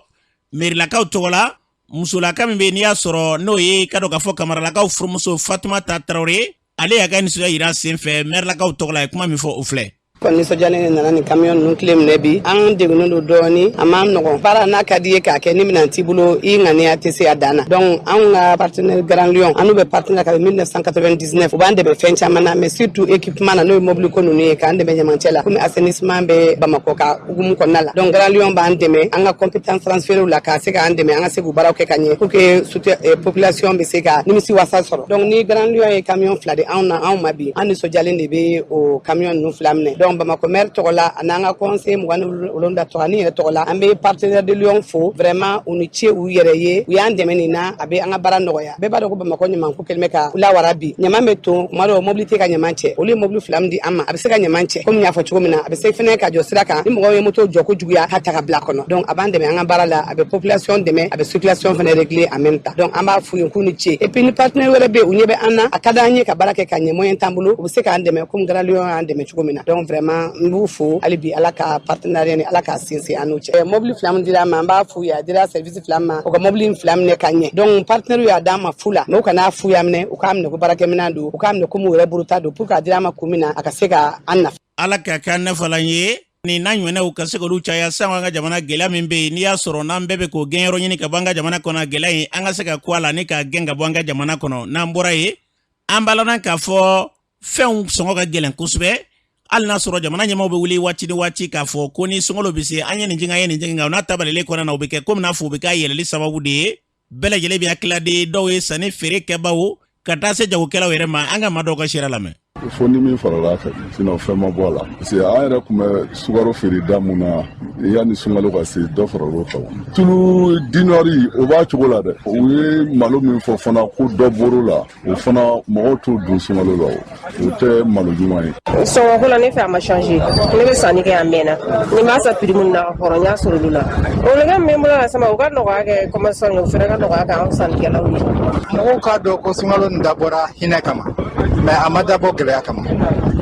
merilakaw tɔgɔ la, musolaka min bɛ n'i y'a sɔrɔ n'o ye ka dɔn k'a fɔ Kamaralakaw furumuso Fatumata Tarawele, ale y'a ka nisɔndiya yira sen fɛ mɛrilakaw tɔgɔ la. A ye kuma min fɔ, o filɛ. Kɔni nisɔndiyalen de nana nin kamiyɔn ninnu tile minɛ bi. An degunnen don dɔɔni, a ma nɔgɔn. Baara n'a ka di ye k'a kɛ, ni minɛn t'i bolo, i ŋaniya tɛ se a dan na. Donc anw ka partenaire Grand Lyon, an n'u bɛ partenaire kabi 1999. U b'an dɛmɛ fɛn caman na, mais surtout équipement na, n'o ye mobili ko ninnu ye, k'an dɛmɛ ɲamancɛ la, komi assainissement bɛ Bamakɔ ka hukumu kɔnɔna la. Donc Grand Lyon b'an dɛmɛ an ka compétence transfert la, k'a se k'an dɛmɛ an ka se k'u baaraw kɛ ka ɲɛ, pour que population bɛ se ka nimisi wasa sɔrɔ. Donc ni Grand Lyon ye camion fila di anw na, anw ma bi, an nisɔndiyalen de bɛ o camion ninnu fila minɛ. Donc Bamakɔ maire tɔgɔ la, a n'an ka conseil 27 tɔgɔ ani yɛrɛ tɔgɔ la, an bɛ partenaire de Lyon fo. Vraiment, u ni ce u yɛrɛ ye, u y'an dɛmɛ nin na, a bɛ an ka baara nɔgɔya. Bɛɛ b'a dɔn ko Bamakɔ ɲamanko kɛlen bɛ ka lawara bi. Ɲaman bɛ ton kuma dɔw, mobili tɛ ka ɲaman cɛ. Olu ye mobili fila min di an ma, a bɛ se ka ɲaman cɛ komi n y'a fɔ cogo min na. A bɛ se fɛnɛ ka jɔ sira kan, ni mɔgɔw ye moto jɔ kojuguya, ka ta ka bila kɔnɔ. Donc a b'an dɛmɛ an ka baara la, a bɛ population dɛmɛ, a bɛ circulation fɛnɛ régler en même temps. Donc an b'a f'u ye k'u ni ce. Et puis ni partenaire wɛrɛ bɛ yen, u ɲɛ bɛ an na, a ka d'an ye ka baara kɛ ka ɲɛ, moyen t'an bolo, u bɛ se k'an dɛmɛ komi Grand Lyon y'an dɛmɛ cogo min na. Donc vraiment, n b'u fo hali bi. Ala ka partenariat ni Ala k'a sinsin an n'u cɛ. Mobili fila min dira an ma, an b'a f'u ye, a dira service fila ma, u ka mobili fila minɛ ka ɲɛ. Donc partenaire y'a d'an ma fu la, mais u kana fu ya minɛ, u k'a minɛ ko baarakɛminɛn don, u k'a minɛ komi u yɛrɛ buruta don, pour que a dira an ma kun min na, a ka se ka an nafa. Ala ka kɛ nafalan ye nin n'a ɲɔgɔnnaw ka se k'olu caya, sango an ka jamana gɛlɛya min bɛ yen, n'i y'a sɔrɔ n'an bɛɛ bɛ k'o gɛnyɔrɔ ɲini ka bɔ an ka jamana kɔnɔ, gɛlɛya in, an ka se ka ku a la ni k'a gɛn ka bɔ an ka jamana kɔnɔ. N'an bɔra yen, an b'a lɔn k'a fɔ fɛnw sɔngɔ ka gɛlɛn kosɛbɛ, hali n'a sɔrɔ jamana ɲɛmaaw bɛ wuli waati ni waati k'a fɔ ko ni sunkalo bɛ se, an ye nin jigin, an ye nin jigin. Nka o n'a ta balalen kɔnɔna na, o bɛ kɛ komi n'a fɔ o bɛ k'a yɛlɛli sababu de ye. Bɛɛ lajɛlen bɛ hakilila di, dɔw ye sanni feere kɛbaw ka taa se jagokɛlaw yɛrɛ ma. An ka maa dɔw ka seereya lamɛn. Fo ni min farala a kan, sinon fɛn ma bɔ a la, parce que an yɛrɛ tun bɛ sukaro feere da mun na yanni sunkalo ka se, dɔ faral'o kan. Tulu dinɔri, o b'a cogo la dɛ. U ye malo min fɔ fana ko dɔ bɔr'o la, o fana mɔgɔw t'o dun sunkalo la, o tɛ malo ɲuman ye. Sɔngɔko la, ne fɛ a ma changer. Ne bɛ sanni kɛ a mɛnna. Ni n b'a san prix min na ka kɔrɔ, n y'a sɔrɔ olu la. Olu min bɛ n bolo ka sama, u ka nɔgɔya kɛ commerçant ye, o fana ka nɔgɔya kɛ anw sannikɛlaw ye. Mɔgɔw k'a dɔn ko sunkalo nin dabɔra hinɛ kama, mais a ma dabɔ gɛlɛya kama.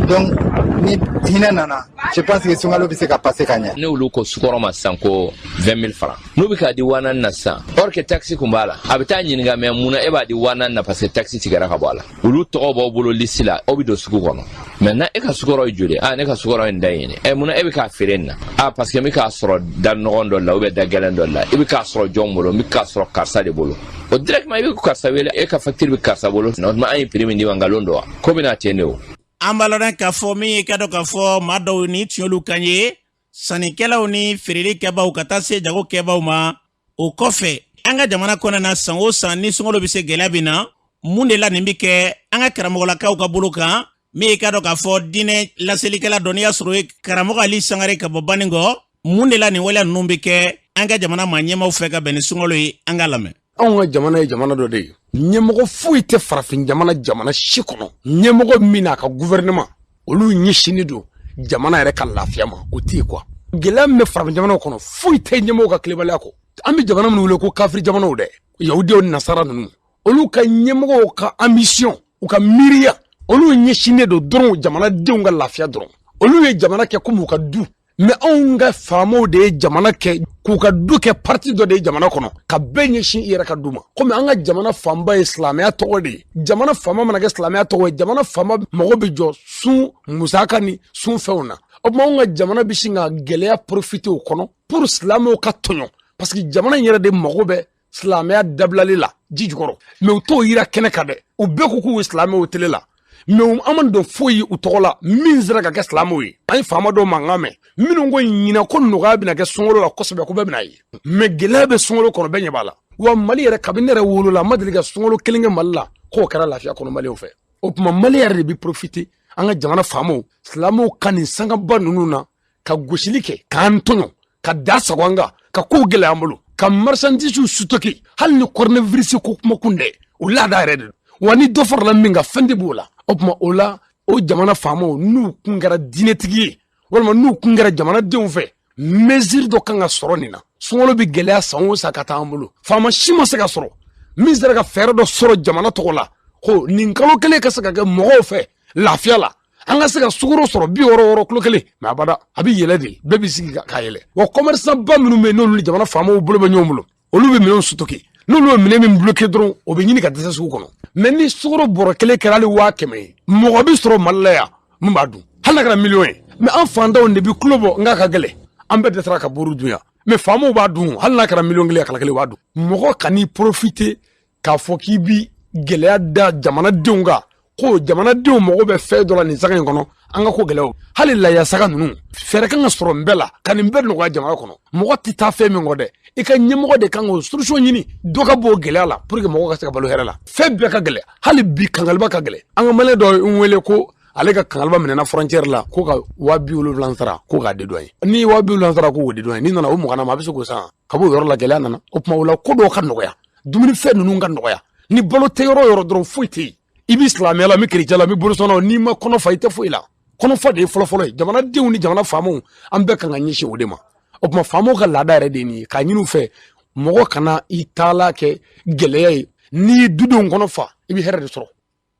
Donc ni hinɛ nana, je pense que sunkalo bɛ se ka passer ka ɲɛ. Ne olu ko sukɔrɔ ma sisan ko 20 000 francs, n'u bɛ k'a di 4000 na sisan, or que taxe kun b'a la, a bɛ taa ɲininka, mais mun na e b'a di 4000 na? Parce que taxe tigɛra ka bɔ a la. Olu tɔgɔ b'aw bolo liste la, aw bɛ don sugu kɔnɔ. Maintenant, e ka sukɔrɔ ye joli? Ah, ne ka sukɔrɔ ye nin da ɲini. Ɛ, mun na e bɛ k'a feere nin na? Ah, parce que n bɛ k'a sɔrɔ da nɔgɔn dɔ la ou bien da gɛlɛn dɔ la. I bɛ k'a sɔrɔ jɔn bolo? N bɛ k'a sɔrɔ karisa de bolo. O directement i bɛ karisa wele, e ka facture bɛ karisa bolo. O tuma an ye prix min d'i ma, nkalon don wa? Ko bɛna ten de o. An b'a lɔn k'a fɔ min ye ka dɔn k'a fɔ maa dɔw ni tiɲɛliw kan ye, sannikɛlaw ni feereli kɛbaw ka taa se jago kɛbaw ma. O kɔfɛ, an ka jamana kɔnɔna na, san o san ni sunkalo bɛ se, gɛlɛya bɛ na. Mun de la nin bɛ kɛ an ka karamɔgɔlakaw ka bolo kan? Min ye ka dɔn k'a fɔ diinɛ laselikɛla dɔ, n'i y'a sɔrɔ o ye karamɔgɔ Ali Sangare ka bɔ Baninkɔ, mun de la nin waleya ninnu bɛ kɛ an ka jamana maa ɲɛmaaw fɛ ka bɛn ni sunkalo ye? An k'a lamɛn. Anw ka jamana ye jamana dɔ de ye, ɲɛmɔgɔ foyi tɛ farafin jamana jamana si kɔnɔ, ɲɛmɔgɔ min n'a ka gouvernement olu ɲɛsinnen don jamana yɛrɛ ka lafiya ma, o tɛ yen quoi. Gɛlɛya min bɛ farafin jamanaw kɔnɔ, foyi tɛ ɲɛmɔgɔw ka tilebaliya kɔ. An bɛ jamana minnu wele ko kafiri jamanaw dɛ, yahudiyaw ni nasara ninnu, olu ka ɲɛmɔgɔw ka ambition, u ka miiriya, olu ɲɛsinnen don dɔrɔn jamanadenw ka lafiya dɔrɔn. Olu ye jamana kɛ komi u ka du. Mais anw ka faamaw de ye jamana kɛ k'u ka du kɛ parti dɔ de ye jamana kɔnɔ, ka bɛɛ ɲɛsin i yɛrɛ ka du ma. Komi an ka jamana fanba ye silamɛya tɔgɔ de ye, jamana faama mana kɛ silamɛya tɔgɔ ye, jamana faama mago bɛ jɔ sun musaka ni sun fɛnw na. O tuma anw ka jamana bɛ sin ka gɛlɛya profiter o kɔnɔ pour silamɛw ka tɔɲɔ, parce que jamana in yɛrɛ de mago bɛ silamɛya dabilali la ji jukɔrɔ. Mais u t'o yira kɛnɛ kan dɛ. U bɛɛ ko k'u ye silamɛw télé la, mais an ma dɔn foyi u tɔgɔ la min sera ka kɛ silamɛw ye. An ye faama dɔw mankan mɛn minnu ko ɲinan ko nɔgɔya bɛna kɛ sunkalo la kosɛbɛ, ko bɛɛ bɛna ye. Mais gɛlɛya bɛ sunkalo kɔnɔ, bɛɛ ɲɛ b'a la. Wa Mali yɛrɛ, kabini ne yɛrɛ wolola, n ma deli ka sunkalo kelen kɛ Mali la k'o kɛra lafiya kɔnɔ Maliyɛnw fɛ. O tuma Mali yɛrɛ de bɛ profiter, an ka jamana faamaw, silamɛw ka nin sangaba ninnu na ka gosili kɛ, k'an tɔɲɔ, ka da sago an kan, ka kow gɛlɛya an bolo, ka marchandise stocké. Hali ni coronavirus ko kuma kun dɛ, o laada yɛrɛ de don wa. Ni dɔ farala min kan, fɛn de b'o la. O tuma o la, o jamana faamaw, n'u kun kɛra diinɛtigi ye walima n'u kun kɛra jamanadenw fɛ, mesure dɔ kan ka sɔrɔ nin na. Sunkalo bɛ gɛlɛya san o san ka taa an bolo, faama si ma se ka sɔrɔ min sera ka fɛɛrɛ dɔ sɔrɔ jamana tɔgɔ la ko nin kalo kelen ka se ka kɛ mɔgɔw fɛ lafiya la, an ka se ka sukaro sɔrɔ 66 kilo kelen. Mais abada, a bɛ yɛlɛ de, bɛɛ bɛ sigi ka yɛlɛ. Wa commerçant ba minnu bɛ yen, n'olu ni jamana faamaw bolo bɛ ɲɔgɔn bolo, olu bɛ minɛnw stocké. N'olu ye minɛn min bloqué dɔrɔn, o bɛ ɲini ka dɛsɛ sugu kɔnɔ. Mais ni sukaro bɔrɔ kelen kɛra hali 100 000 ye, mɔgɔ bɛ sɔrɔ Mali la yan mun b'a dun, hali n'a kɛra miliyɔn ye. Mais an fantanw de bɛ kulo bɔ, n k'a ka gɛlɛn, an bɛɛ dɛsɛra ka buru dun yan. Mais faamaw b'a dun, hali n'a kɛra miliyɔn 1 ye, kala kelen b'a dun. Mɔgɔ kan'i profiter k'a fɔ k'i bi gɛlɛya da jamanadenw kan, ko jamanadenw mago bɛ fɛn dɔ la nin saga in kɔnɔ, an ka ko gɛlɛyaw. Hali laya saga ninnu, fɛɛrɛ kan ka sɔrɔ nin bɛɛ la ka nin bɛɛ nɔgɔya jamana kɔnɔ. Mɔgɔ tɛ taa fɛn min kɔ dɛ, i ka ɲɛmɔgɔ de kan k'o solution ɲini, dɔ ka bɔ o gɛlɛya la pour que mɔgɔw ka se ka balo hɛrɛ la. Fɛn bɛɛ ka gɛlɛ, hali bi kankaliba ka gɛlɛ. An ka Maliyɛn dɔ ye n wele ko ale ka kankaliba minɛna frontière la, ko ka 70 000 sara ko k'a dédouaner. Ni ye 70 000 sara ko k'o dédouaner, n'i nana o 20 ma, a bɛ se k'o san ka bɔ o yɔrɔ la. Gɛlɛya nana. O tuma o la, ko dɔw ka nɔgɔya, dumunifɛn ninnu ka nɔgɔya. Ni balo tɛ yɔrɔ o yɔrɔ dɔrɔn, foyi tɛ yen. I bɛ silamɛya la, n bɛ kerecɛn la, n bɛ bolosɔnna, n'i ma kɔnɔ fa, i tɛ foyi la. Kɔnɔfa de ye fɔlɔfɔlɔ ye. Jamanadenw ni jamana faamaw, an bɛɛ kan ka ɲɛsin o de ma. O tuma faamaw ka laada yɛrɛ de ye nin ye, k'a ɲini u fɛ, mɔgɔ kana i taala kɛ gɛlɛya ye. N'i ye dudenw kɔnɔ fa, i bɛ hɛrɛ de sɔrɔ.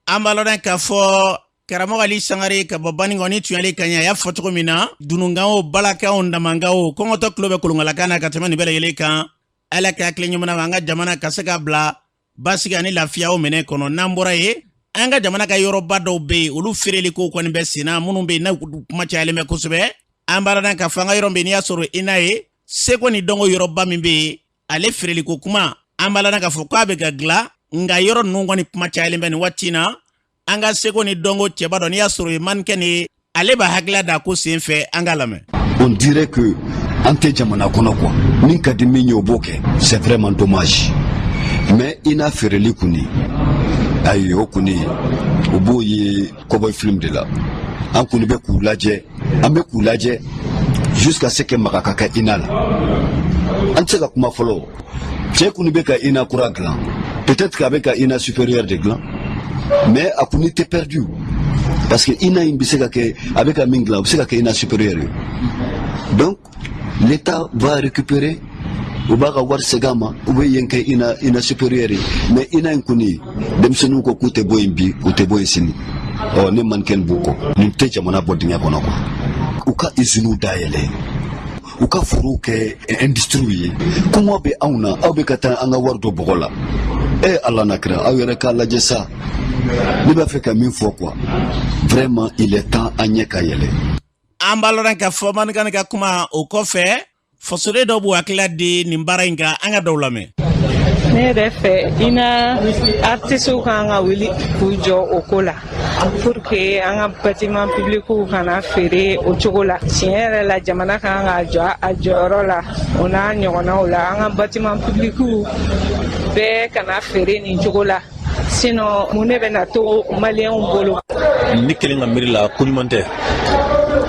An b'a lɔn k'a fɔ karamɔgɔ Ali Sangare ka bɔ Baninkɔ ni tuyali ka ɲɛ, a y'a fɔ cogo min na, dununkan o, balakan o, damankan o, kɔngɔtɔ tulo bɛ kolonkalakan na ka tɛmɛ nin bɛɛ lajɛlen kan. Ala ka hakili ɲuman na, an ka jamana ka se ka bila basigi ani lafiya o minɛ kɔnɔ. N'an bɔra yen, an ka jamana ka yɔrɔba dɔw bɛ yen, olu feereli ko kɔni bɛ sen na. Minnu bɛ yen n'a kuma cayalen bɛ kosɛbɛ, an b'a dɔn k'a fɔ an ka yɔrɔ bɛ yen, n'i y'a sɔrɔ i n'a ye seko ni dɔnko yɔrɔba min bɛ yen, ale feereli ko kuma, an b'a dɔn k'a fɔ k'a bɛ ka dilan, nka yɔrɔ ninnu kɔni kuma cayalen bɛ nin waati in na. An ka seko ni dɔnko cɛba dɔ, n'i y'a sɔrɔ o ye mannequin ye, ale b'a hakilila da ko sen fɛ. An k'a lamɛn. On dirait que an tɛ jamana kɔnɔ quoi. Min ka di min ye, o b'o kɛ. C'est vraiment dommage. Mais i n'a feereli kɔni Ayi, o kɔni, u b'o ye cowboy film de la. An kɔni bɛ k'u lajɛ, an bɛ k'u lajɛ jusqu'à ce que maga ka kɛ INA la. An tɛ se ka kuma fɔlɔ. Cɛ kɔni bɛ ka INA kura dilan, peut-être qu'a bɛ ka INA supérieur de dilan, mais a kɔni tɛ perdu, parce que INA in bɛ se ka kɛ, a bɛ ka min dilan, o bɛ se ka kɛ INA supérieur ye. Donc l'État va récupérer, u b'a ka wari segin a ma, u bɛ yen kɛ INA supérieur ye. Mais INA in kɔni, denmisɛnninw ko k'u tɛ bɔ yen bi, u tɛ bɔ yen sini. Ɔ ne mannequin b'u kɔ, nin tɛ jamana bɔ dingɛ kɔnɔ quoi. U ka usines dayɛlɛ, u ka forow kɛ industrie ye. Kɔngɔ bɛ anw na, aw bɛ ka taa an ka wari dɔ bɔgɔ la. E Ala na kira, aw yɛrɛ k'a lajɛ sa. Ne b'a fɛ ka min fɔ quoi, vraiment, il est temps an ɲɛ ka yɛlɛ. An b'a lɔn ka fɔ maninka ka kuma o kɔfɛ, fasoden dɔw b'u hakilila di nin baara in kan. An ka dɔw lamɛn. Ne yɛrɛ fɛ, INA artisiw kan ka wuli k'u jɔ o ko la pour que an ka bâtiment publicw kana feere o cogo la. Tiɲɛ yɛrɛ la, jamana kan ka jɔ a jɔyɔrɔ la o n'a ɲɔgɔnnaw la. An ka bâtiment publicw bɛɛ kana feere nin cogo la, sinon mun de bɛna to maliyɛnw bolo? Ne kelen ka miiri la, ko ɲuman tɛ,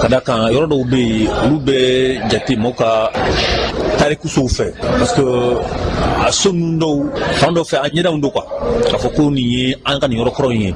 ka da kan yɔrɔ dɔw bɛ yen, olu bɛ jate maaw ka tarikusow fɛ, parce que a so ninnu dɔw fan dɔ fɛ, a ɲɛdaw don quoi, k'a fɔ ko nin ye an ka nin yɔrɔ kɔrɔ in ye.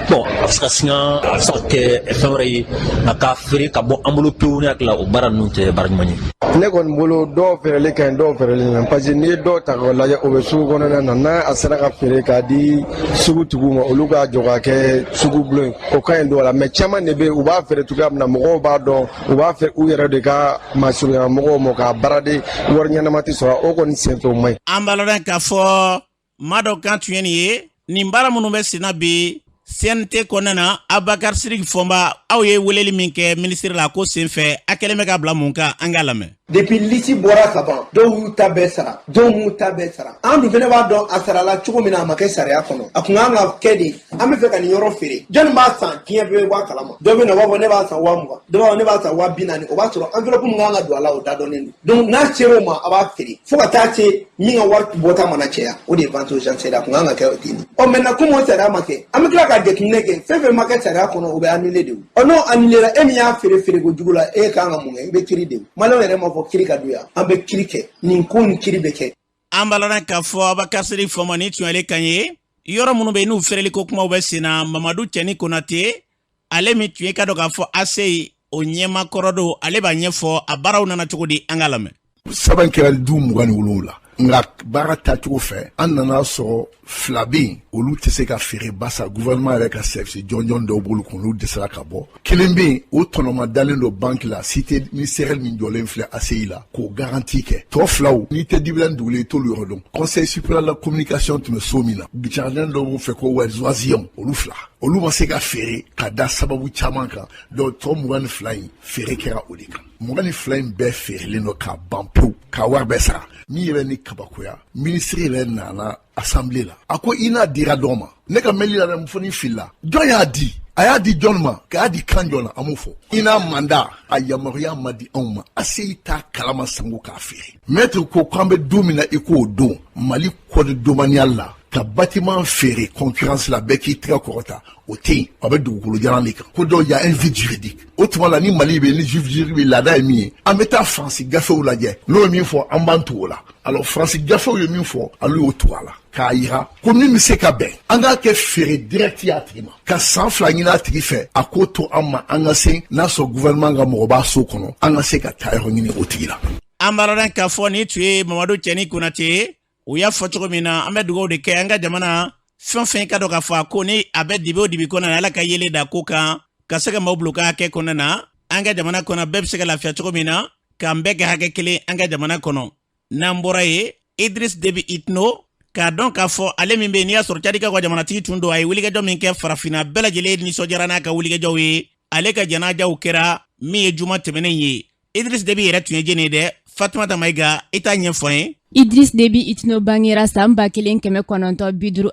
Bon, a bɛ se ka singa, a bɛ se ka kɛ fɛn wɛrɛ ye, nka k'a feere ka bɔ an bolo pewu, ne hakili la, o baara ninnu tɛ baara ɲuman ye. Ne kɔni bolo, dɔw feereli ka ɲi, dɔw feereli ɲi, parce que n'i ye dɔw ta k'o lajɛ, o bɛ sugu kɔnɔna na, n'a a sera ka feere k'a di sugutigiw ma, olu k'a jɔ k'a kɛ sugu bulon ye, o ka ɲi dɔw la. Mais caman de bɛ yen, u b'a feere cogoya min na, mɔgɔw b'a dɔn, u b'a fɛ u yɛrɛ de ka masurunya mɔgɔw ma k'a baaraden, wari ɲɛnama tɛ sɔrɔ, o kɔni senfɛ, o man ɲi. An b'a lɔn k'a fɔ maa dɔ kan tun ye nin ye. Nin baara minnu bɛ senna bi CNT kɔnɔna na, Abubakar Sidiki Fɔnba, aw ye weleli min kɛ minisiri la ko senfɛ, a kɛlen bɛ ka bila mun kan? An k'a lamɛn. Depuis liste bɔra ka ban, dɔw y'u ta bɛɛ sara, dɔw m'u ta bɛɛ sara. An dun fɛnɛ b'a dɔn a sarala cogo min na, a ma kɛ sariya kɔnɔ. A kun kan ka kɛ de, an bɛ fɛ ka nin yɔrɔ feere, jɔnni b'a san? Diɲɛ bɛɛ bɛ bɔ a kalama. Dɔ bɛ na, o b'a fɔ ne b'a san 20,000, dɔ b'a fɔ ne b'a san 40,000. O b'a sɔrɔ enveloppe min kan ka don a la, o da dɔnnen don. Donc n'a ser'o ma, a b'a feere fo ka taa se min ka wari bɔta mana caya, o de ye vente aux enchères. A kun kan ka kɛ ten de. Ɔ maintenant, komi o sariya ma kɛ, an bɛ tila ka jateminɛ kɛ, fɛn fɛn ma kɛ sariya kɔnɔ, o bɛ annuler de. Ɔ n'o annulé, e min y'a feere feereko jugu la, e kan ka mun kɛ? I bɛ kiiri de. Maliyɛnw yɛrɛ m'a fɔ kiiri ka don yan, an bɛ kiiri kɛ, nin ko nin kiiri bɛ kɛ. An b'a lɔn k'a fɔ Abubakar Sidiki Fɔnba, ni tun y'ale kan ye. Yɔrɔ minnu bɛ yen n'u feereli ko kumaw bɛ sen na, Mamadu Cɛni Konate, ale min tun ye ka dɔn k'a fɔ ACI o ɲɛma kɔrɔ don, ale b'a ɲɛfɔ a baaraw nana cogo di. An k'a lamɛn. Sɛbɛn kɛra du 27, nka baara taacogo fɛ, an nana sɔrɔ fila bɛ yen, olu tɛ se ka feere, basa gouvernement yɛrɛ ka service jɔnjɔn dɔw b'olu kun, olu dɛsɛra ka bɔ. Kelen bɛ yen, o tɔnɔma dalen don banque la, cité ministérielle min jɔlen filɛ ACI la, k'o garantie kɛ. Tɔ filaw, n'i tɛ Dibila ni dugulen, i t'olu yɔrɔ dɔn. Conseil supérieur de la communication tun bɛ so min na, jardin dɔw b'u fɛ ko Wɛrizuwaziyɔn, olu fila, olu ma se ka feere ka da sababu caman kan. Donc tɔ 22 in, feere kɛra o de kan. 22 in bɛɛ feerelen don k'a ban pewu, k'a wari bɛɛ sara. Min yɛrɛ ni kabakoya, minisiri yɛrɛ nana assemblée la, a ko i n'a dira dɔ ma. Ne ka mɛli la dɛ, fo ni filila. Jɔn y'a di? A y'a di jɔn ma? K'a di kan jɔn na? An m'o fɔ. I n'a mandat, a yamaruya ma di anw ma. ACI t'a kalama sango k'a feere. Maître ko k'an bɛ don min na i k'o don Mali code domanial la, ka bâtiment feere concurrence la, bɛɛ k'i tɛgɛ kɔrɔta, o tɛ yen. A bɛ dugukolo jalan de kan ko donc y a un vide juridique. O tuma la, ni Mali bɛ ni juridique bɛ, laada ye min ye, an bɛ taa Faransi gafew lajɛ, n'o ye min fɔ, an b'an tugu o la. Alors Faransi gafew ye min fɔ, olu y'o tugu a la k'a yira ko min bɛ se ka bɛn, an k'a kɛ feere direct y'a tigi ma, ka san 2 ɲini a tigi fɛ, a k'o to an ma, an ka se n'a sɔrɔ gouvernement ka mɔgɔ b'a so kɔnɔ, an ka se ka taa yɔrɔ ɲini o tigi la. An b'a lɔn k'a fɔ nin tun ye Mamadu Cɛni Konate ye. U y'a fɔ cogo min na, an bɛ dugawu de kɛ an ka jamana fɛn fɛn ka dɔn k'a fɔ a ko ni a bɛ dibi o dibi kɔnɔna na, Ala ka yelen da ko kan, ka se ka maaw bila u ka hakɛ kɔnɔna na, an ka jamana kɔnɔ, bɛɛ bɛ se ka lafiya cogo min na, k'an bɛɛ kɛ hakɛ kelen an ka jamana kɔnɔ. N'an bɔra yen, Idris Debi Itno, k'a dɔn k'a fɔ ale min bɛ yen n'i y'a sɔrɔ Cadikaw ka jamanatigi tun don, a ye wulikajɔ min kɛ, farafinna bɛɛ lajɛlen nisɔndiyara n'a ka wulikajɔw ye. Ale ka janajaw kɛra min ye juma tɛmɛnen ye. Idris Debi yɛrɛ tun ye jɛni ye dɛ? Fatumata Mayiga, i t'a ɲɛfɔ an ye. Idris Debi Itno bangera san 1952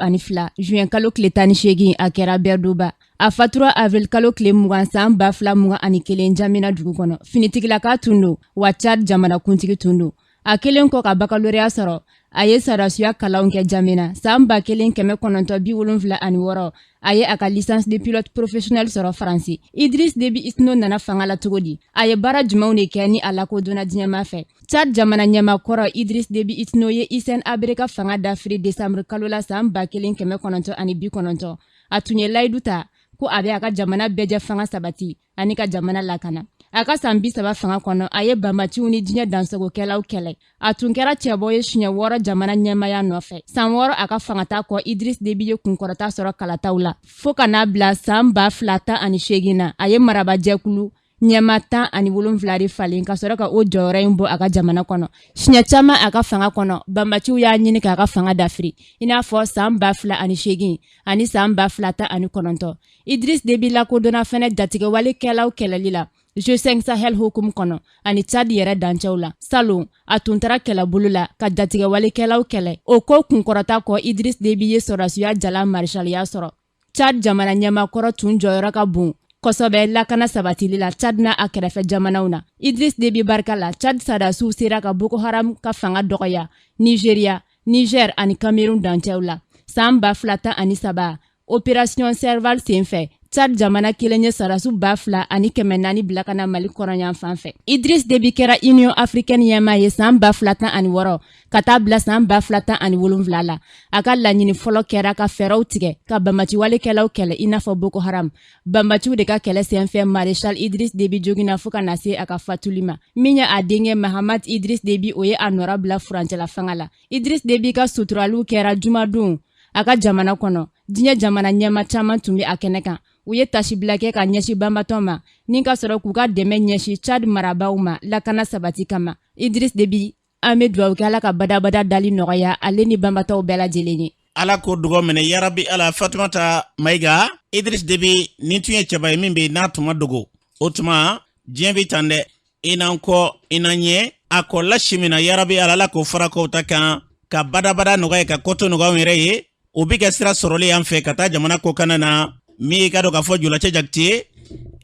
juin kalo tile 18, a kɛra Bɛrdoba. A fatura avril kalo tile 20 san 2021 Jamina dugu kɔnɔ. Finitigilaka tun don wa, Chad jamana kuntigi tun don. A kɛlen kɔ ka bakaloriya sɔrɔ, a ye sɔrɔdasiya kalanw kɛ Jamena san 1976. A ye a ka licence de pilote professionnel sɔrɔ Faransi. Idriss Déby Itno nana fanga la cogo di? A ye baara jumɛnw de kɛ ni a lakodɔnna diɲɛmaa fɛ? Tchad jamana ɲɛmaa kɔrɔ Idriss Déby Itno ye Hissène Habré ka fanga dafiri décembre kalo la san 1990. A tun ye layidu ta ko a bɛ a ka jamana bɛɛjɛ fanga sabati ani ka jamana lakana. A ka san 30 fanga kɔnɔ, a ye banbaanciw ni diɲɛ dansagokɛlaw kɛlɛ. A tun kɛra cɛbɔ ye siɲɛ 6 jamana ɲɛmaaya nɔfɛ. San 6 a ka fangata kɔ, Idriss Déby ye kunkɔrɔta sɔrɔ kalataw la fo ka n'a bila san 2018 na. A ye marabajɛkulu ɲɛmaa 17 de falen ka sɔrɔ ka o jɔyɔrɔ in bɔ a ka jamana kɔnɔ. Siɲɛ caman a ka fanga kɔnɔ, banbaanciw y'a ɲini k'a ka fanga dafiri, i n'a fɔ san 2008 ani san 2019. Idriss Déby lakodɔnna fɛnɛ jatigɛwalekɛlaw kɛlɛli la G5 Sahel hukumu kɔnɔ ani Tchad yɛrɛ dancɛw la. Salon, a tun taara kɛlɛbolo la ka jatigɛwalekɛlaw kɛlɛ. O ko kunkɔrɔta kɔ, Idriss Déby ye sɔrɔdasiya jala marisaliya sɔrɔ. Tchad jamana ɲɛmaakɔrɔ tun jɔyɔrɔ ka bon kosɛbɛ lakana sabatili la Tchad n'a a kɛrɛfɛ jamanaw na. Idriss Déby barika la, Tchad sɔrɔdasiw sera ka Boko Haram ka fanga dɔgɔya Nigeria, Niger ani Cameroun dancɛw la. San 2013, Opération Serval senfɛ, Tchad jamana kelen ye sɔrɔdasiw 2400 bila ka na Mali kɔrɔnyan fan fɛ. Idriss Déby kɛra Union africaine ɲɛmaa ye san 2016 ka taa bila san 2017 la. A ka laɲini fɔlɔ kɛra ka fɛɛrɛw tigɛ ka banbaanciwalekɛlaw kɛlɛ i n'a fɔ Boko Haram. Banbaanciw de ka kɛlɛ senfɛ, Maréchal Idriss Déby joginna fo ka na se a ka fatuli ma. Min ye a denkɛ Mahamat Idriss Déby, o ye a nɔrɔ bila furancɛla fanga la. Idriss Déby ka suturaliw kɛra jumadon a ka jamana kɔnɔ. Diɲɛ jamana ɲɛmaa caman tun bɛ a kɛnɛ kan. U ye tasibila kɛ ka ɲɛsin banbatɔ ma ni ka sɔrɔ k'u ka dɛmɛ ɲɛsin Tchad marabaaw ma lakana sabati kama. Idriss Déby, an bɛ dugawu kɛ Ala ka badabada dali nɔgɔya ale ni banbatɔw bɛɛ lajɛlen ye. Ala k'o dugawu minɛ yarabi Ala. Fatumata Mayiga, Idriss Déby nin tun ye cɛba ye min bɛ n'a tun ma dogo. O tuma diɲɛ bɛ tan dɛ, i n'an kɔ i n'an ɲɛ, a kɔ lasi min na yarabi Ala, Ala k'o fara kow ta kan ka badabada nɔgɔya ka kɔtɔ nɔgɔya anw yɛrɛ ye. O bɛ kɛ sira sɔrɔli y'an fɛ ka taa jamana kɔkanna na. Min y'i ka dɔn k'a fɔ julacɛ Jakite,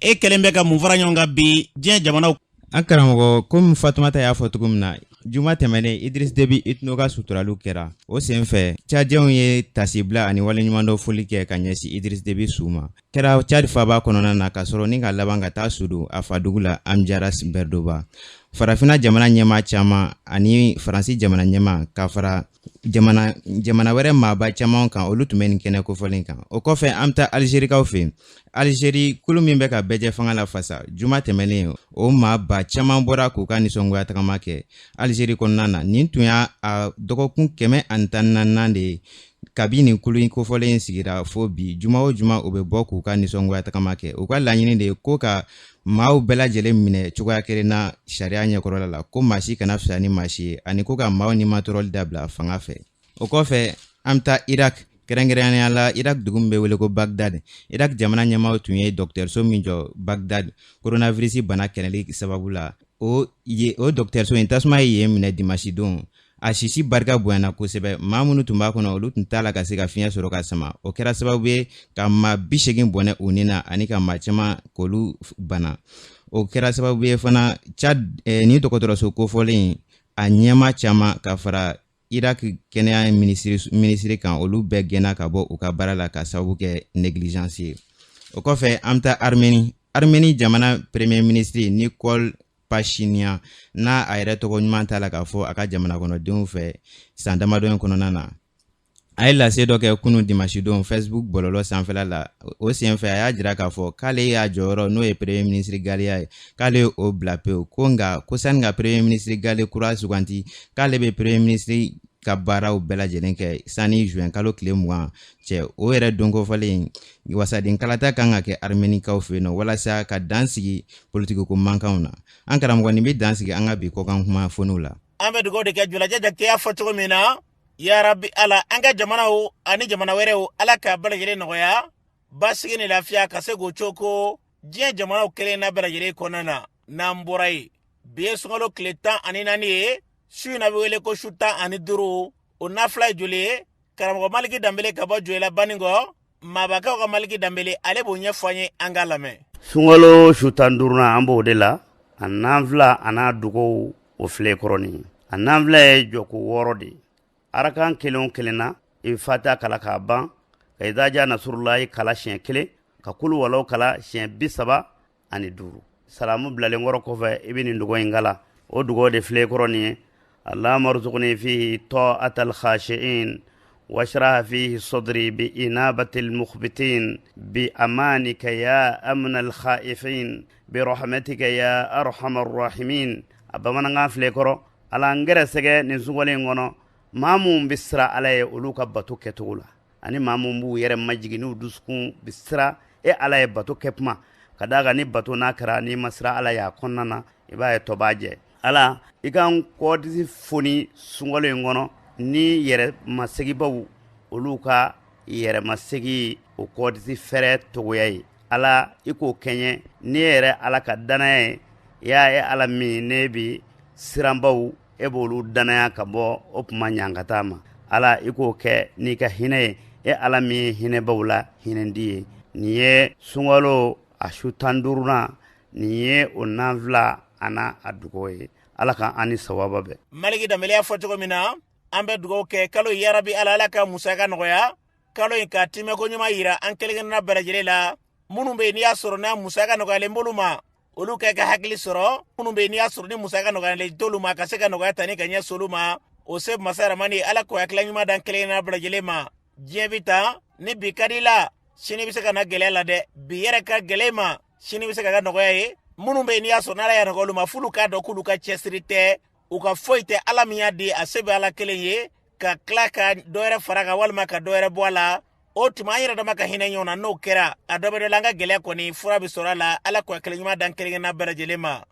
e kɛlen bɛ ka mun fara ɲɔgɔn kan bi diɲɛ jamanaw? An karamɔgɔ, komi Fatumata y'a fɔ cogo min na, juma tɛmɛnen Idriss Déby Itno ka suturaliw kɛra. O sen fɛ, Tchadiens ye tasibila ani waleɲumandɔn foli kɛ ka ɲɛsin Idriss Déby su ma. Kɛra Tchad faaba kɔnɔna na ka sɔrɔ ni ka laban ka taa su don a fadugu la Amdjarass Berdoba. Farafinna jamana ɲɛmaa caman ani Faransi jamana ɲɛmaa ka fara jamana wɛrɛ maaba caman kan, olu tun bɛ nin kɛnɛ kofɔlen kan. O kɔfɛ, an bɛ taa Alizerikaw fɛ yen. Alizeri kulu min bɛ ka bɛɛjɛ fanga lafasa, juma tɛmɛnen o maaba caman bɔra k'u ka nisɔngoya tagama kɛ Alizeri kɔnɔna na. Nin tun y'a a dɔgɔkun 114nan de ye kabi nin kulu in kofɔlen in sigira fo bi. Juma o juma u bɛ bɔ k'u ka nisɔngoya tagama kɛ. U ka laɲini de ye ko ka maaw bɛɛ lajɛlen minɛ cogoya kelen na sariya ɲɛkɔrɔla la, ko maa si kana fisaya ni maa si ye, ani ko ka maaw nimatɔrɔli dabila fanga fɛ. O kɔfɛ, an bɛ taa Irak, kɛrɛnkɛrɛnnenya la Irak dugu min bɛ wele ko Bagdad. Irak jamana ɲɛmaaw tun ye dɔgɔtɔrɔso min jɔ Bagdad coronavirus bana kɛlɛli sababu la, o dɔgɔtɔrɔso in tasuma ye yen minɛ dimanche don. A sisi barika bonyana kosɛbɛ. Maa minnu tun b'a kɔnɔ, olu tun t'a la ka se ka fiɲɛ sɔrɔ ka sama. O kɛra sababu ye ka maa 80 bɔnɛ u ni na ani ka maa caman k'olu bana. O kɛra sababu ye fana Tchad ni dɔgɔtɔrɔso kofɔlen a ɲɛmaa caman ka fara Irak kɛnɛya minisiri kan, olu bɛɛ gɛnna ka bɔ u ka baara la ka sababu kɛ négligence ye. O kɔfɛ, an bɛ taa Armenie. Armenie jamana premier ministre Nikol Pashinyan, n'a a yɛrɛ tɔgɔ ɲuman t'a la k'a fɔ a ka jamana kɔnɔdenw fɛ san damadɔ in kɔnɔna na, a ye lase dɔ kɛ kunun dimanche don Facebook bɔlɔlɔ sanfɛla la. O senfɛ, a y'a jira k'a fɔ k'ale y'a jɔyɔrɔ, n'o ye premier ministre galiya ye, k'ale ye o bila pewu, ko nka ko sani ka premier ministre gali kura suganti, k'ale bɛ premier ministre ka baaraw bɛɛ lajɛlen kɛ sani juin kalo tile 20 cɛ. O yɛrɛ don kofɔlen, wasaden kalata kan ka kɛ Armenikaw fɛ yen nɔ walasa ka dan sigi politikiko mankanw na. An karamɔgɔ, nin bɛ dan sigi an ka bi kɔkan kuma foniw la. An bɛ dugawu de kɛ julajɛ Jakite y'a fɔ cogo min na, yarabi Ala, an ka jamanaw ani jamana wɛrɛw, Ala k'a bɛɛ lajɛlen nɔgɔya, basigi ni lafiya ka se k'o coko diɲɛ jamanaw kelen na bɛɛ lajɛlen kɔnɔna na. N'an bɔra yen, bi ye sunkalo tile 14 ye, su in na bɛ wele ko su 15. O nafila ye joli ye? Karamɔgɔ Maliki Danbele ka bɔ Joyila Banikɔ, maabakaw ka Maliki Danbele, ale b'o ɲɛfɔ an ye, an k'a lamɛn. Sunkalo su 15nan, an b'o de la. A nanfila a n'a dugaw o filɛ kɔrɔ nin ye. A nanfila ye jɔko 6 de ye. Arakan kelen o kelen na, i bɛ fatiha kalan k'a ban, ka idaja nasurulayi kalan siɲɛ kelen, ka kulu walaw kalan siɲɛ 35. Salamu bilalen kɔrɔ kɔfɛ, i bɛ nin dugawu in kalan. O dugawu de filɛ kɔrɔ nin ye: Allahumma rzuqni fihi ta'atal khashi'in washrah fihi sadri bi inabatil mukhbitin bi amanika ya amnal khaifin bi rahmatika ya arhamar rahimin. A bamanankan filɛ kɔrɔ: Ala n gɛrɛsɛgɛ nin sunkalo in kɔnɔ, maa minnu bɛ siran Ala ye olu ka bato kɛcogo la, ani maa minnu b'u yɛrɛ majigin n'u dusukun bɛ siran e Ala ye bato kɛ kuma, ka d'a kan ni bato n'a kɛra n'i ma siran Ala ye a kɔnɔna na, i b'a ye tɔ b'a jɛ. Ala i ka n kɔdisi foni sunkalo in kɔnɔ ni yɛrɛmasegibaw olu ka yɛrɛmasegi o kɔdisi fɛrɛ togoya ye. Ala i k'o kɛɲɛ ni e yɛrɛ Ala ka danaya ye, y'a e Ala min ne bi siranbaw e b'olu danaya ka bɔ o kuma ɲankata ma. Ala i k'o kɛ n'i ka hinɛ ye, e Ala min ye hinɛbaw la hinɛdi ye. Nin ye sunkalo a su 15nan, nin ye o nanfila a n'a a dugaw ye. Ala ka an ni sawaba bɛn. Maliki Danbele y'a fɔ cogo min na, an bɛ dugaw kɛ kalo yarabi Ala, Ala ka musaka nɔgɔya, kalo in ka timɛko ɲuman yira an kelen-kelenna bɛɛ lajɛlen la. Minnu bɛ yen n'i y'a sɔrɔ n'a musaka nɔgɔyalen b'olu ma, olu ka hakili sɔrɔ. Minnu bɛ yen n'i y'a sɔrɔ ni musaka nɔgɔyalen t'olu ma, ka se ka nɔgɔya ta ni ka ɲɛsin olu ma. O se masa ramani, Ala k'o hakilila ɲuman d'an kelen-kelenna bɛɛ lajɛlen ma. Diɲɛ bi tan, ni bi ka di la, sini bɛ se ka na gɛlɛya la dɛ. Bi yɛrɛ ka gɛlɛn ma, sini bɛ se ka kɛ nɔgɔya ye. Minnu bɛ yen n'i y'a sɔrɔ n'Ala y'a nɔgɔya olu ma, f'olu k'a dɔn k'olu ka cɛsiri tɛ, u ka foyi tɛ. Ala min y'a di, a se bɛ Ala kelen ye ka tila ka dɔ wɛrɛ fara kan walima ka dɔ wɛrɛ bɔ a la. O tuma an yɛrɛ dama ka hinɛ ɲɔgɔn na, n'o kɛra a dɔ bɛ dɔ la, an ka gɛlɛya kɔni fura bɛ sɔrɔ a la. Ala k'o hakili ɲuman d'an kelen-kelenna bɛɛ lajɛlen ma.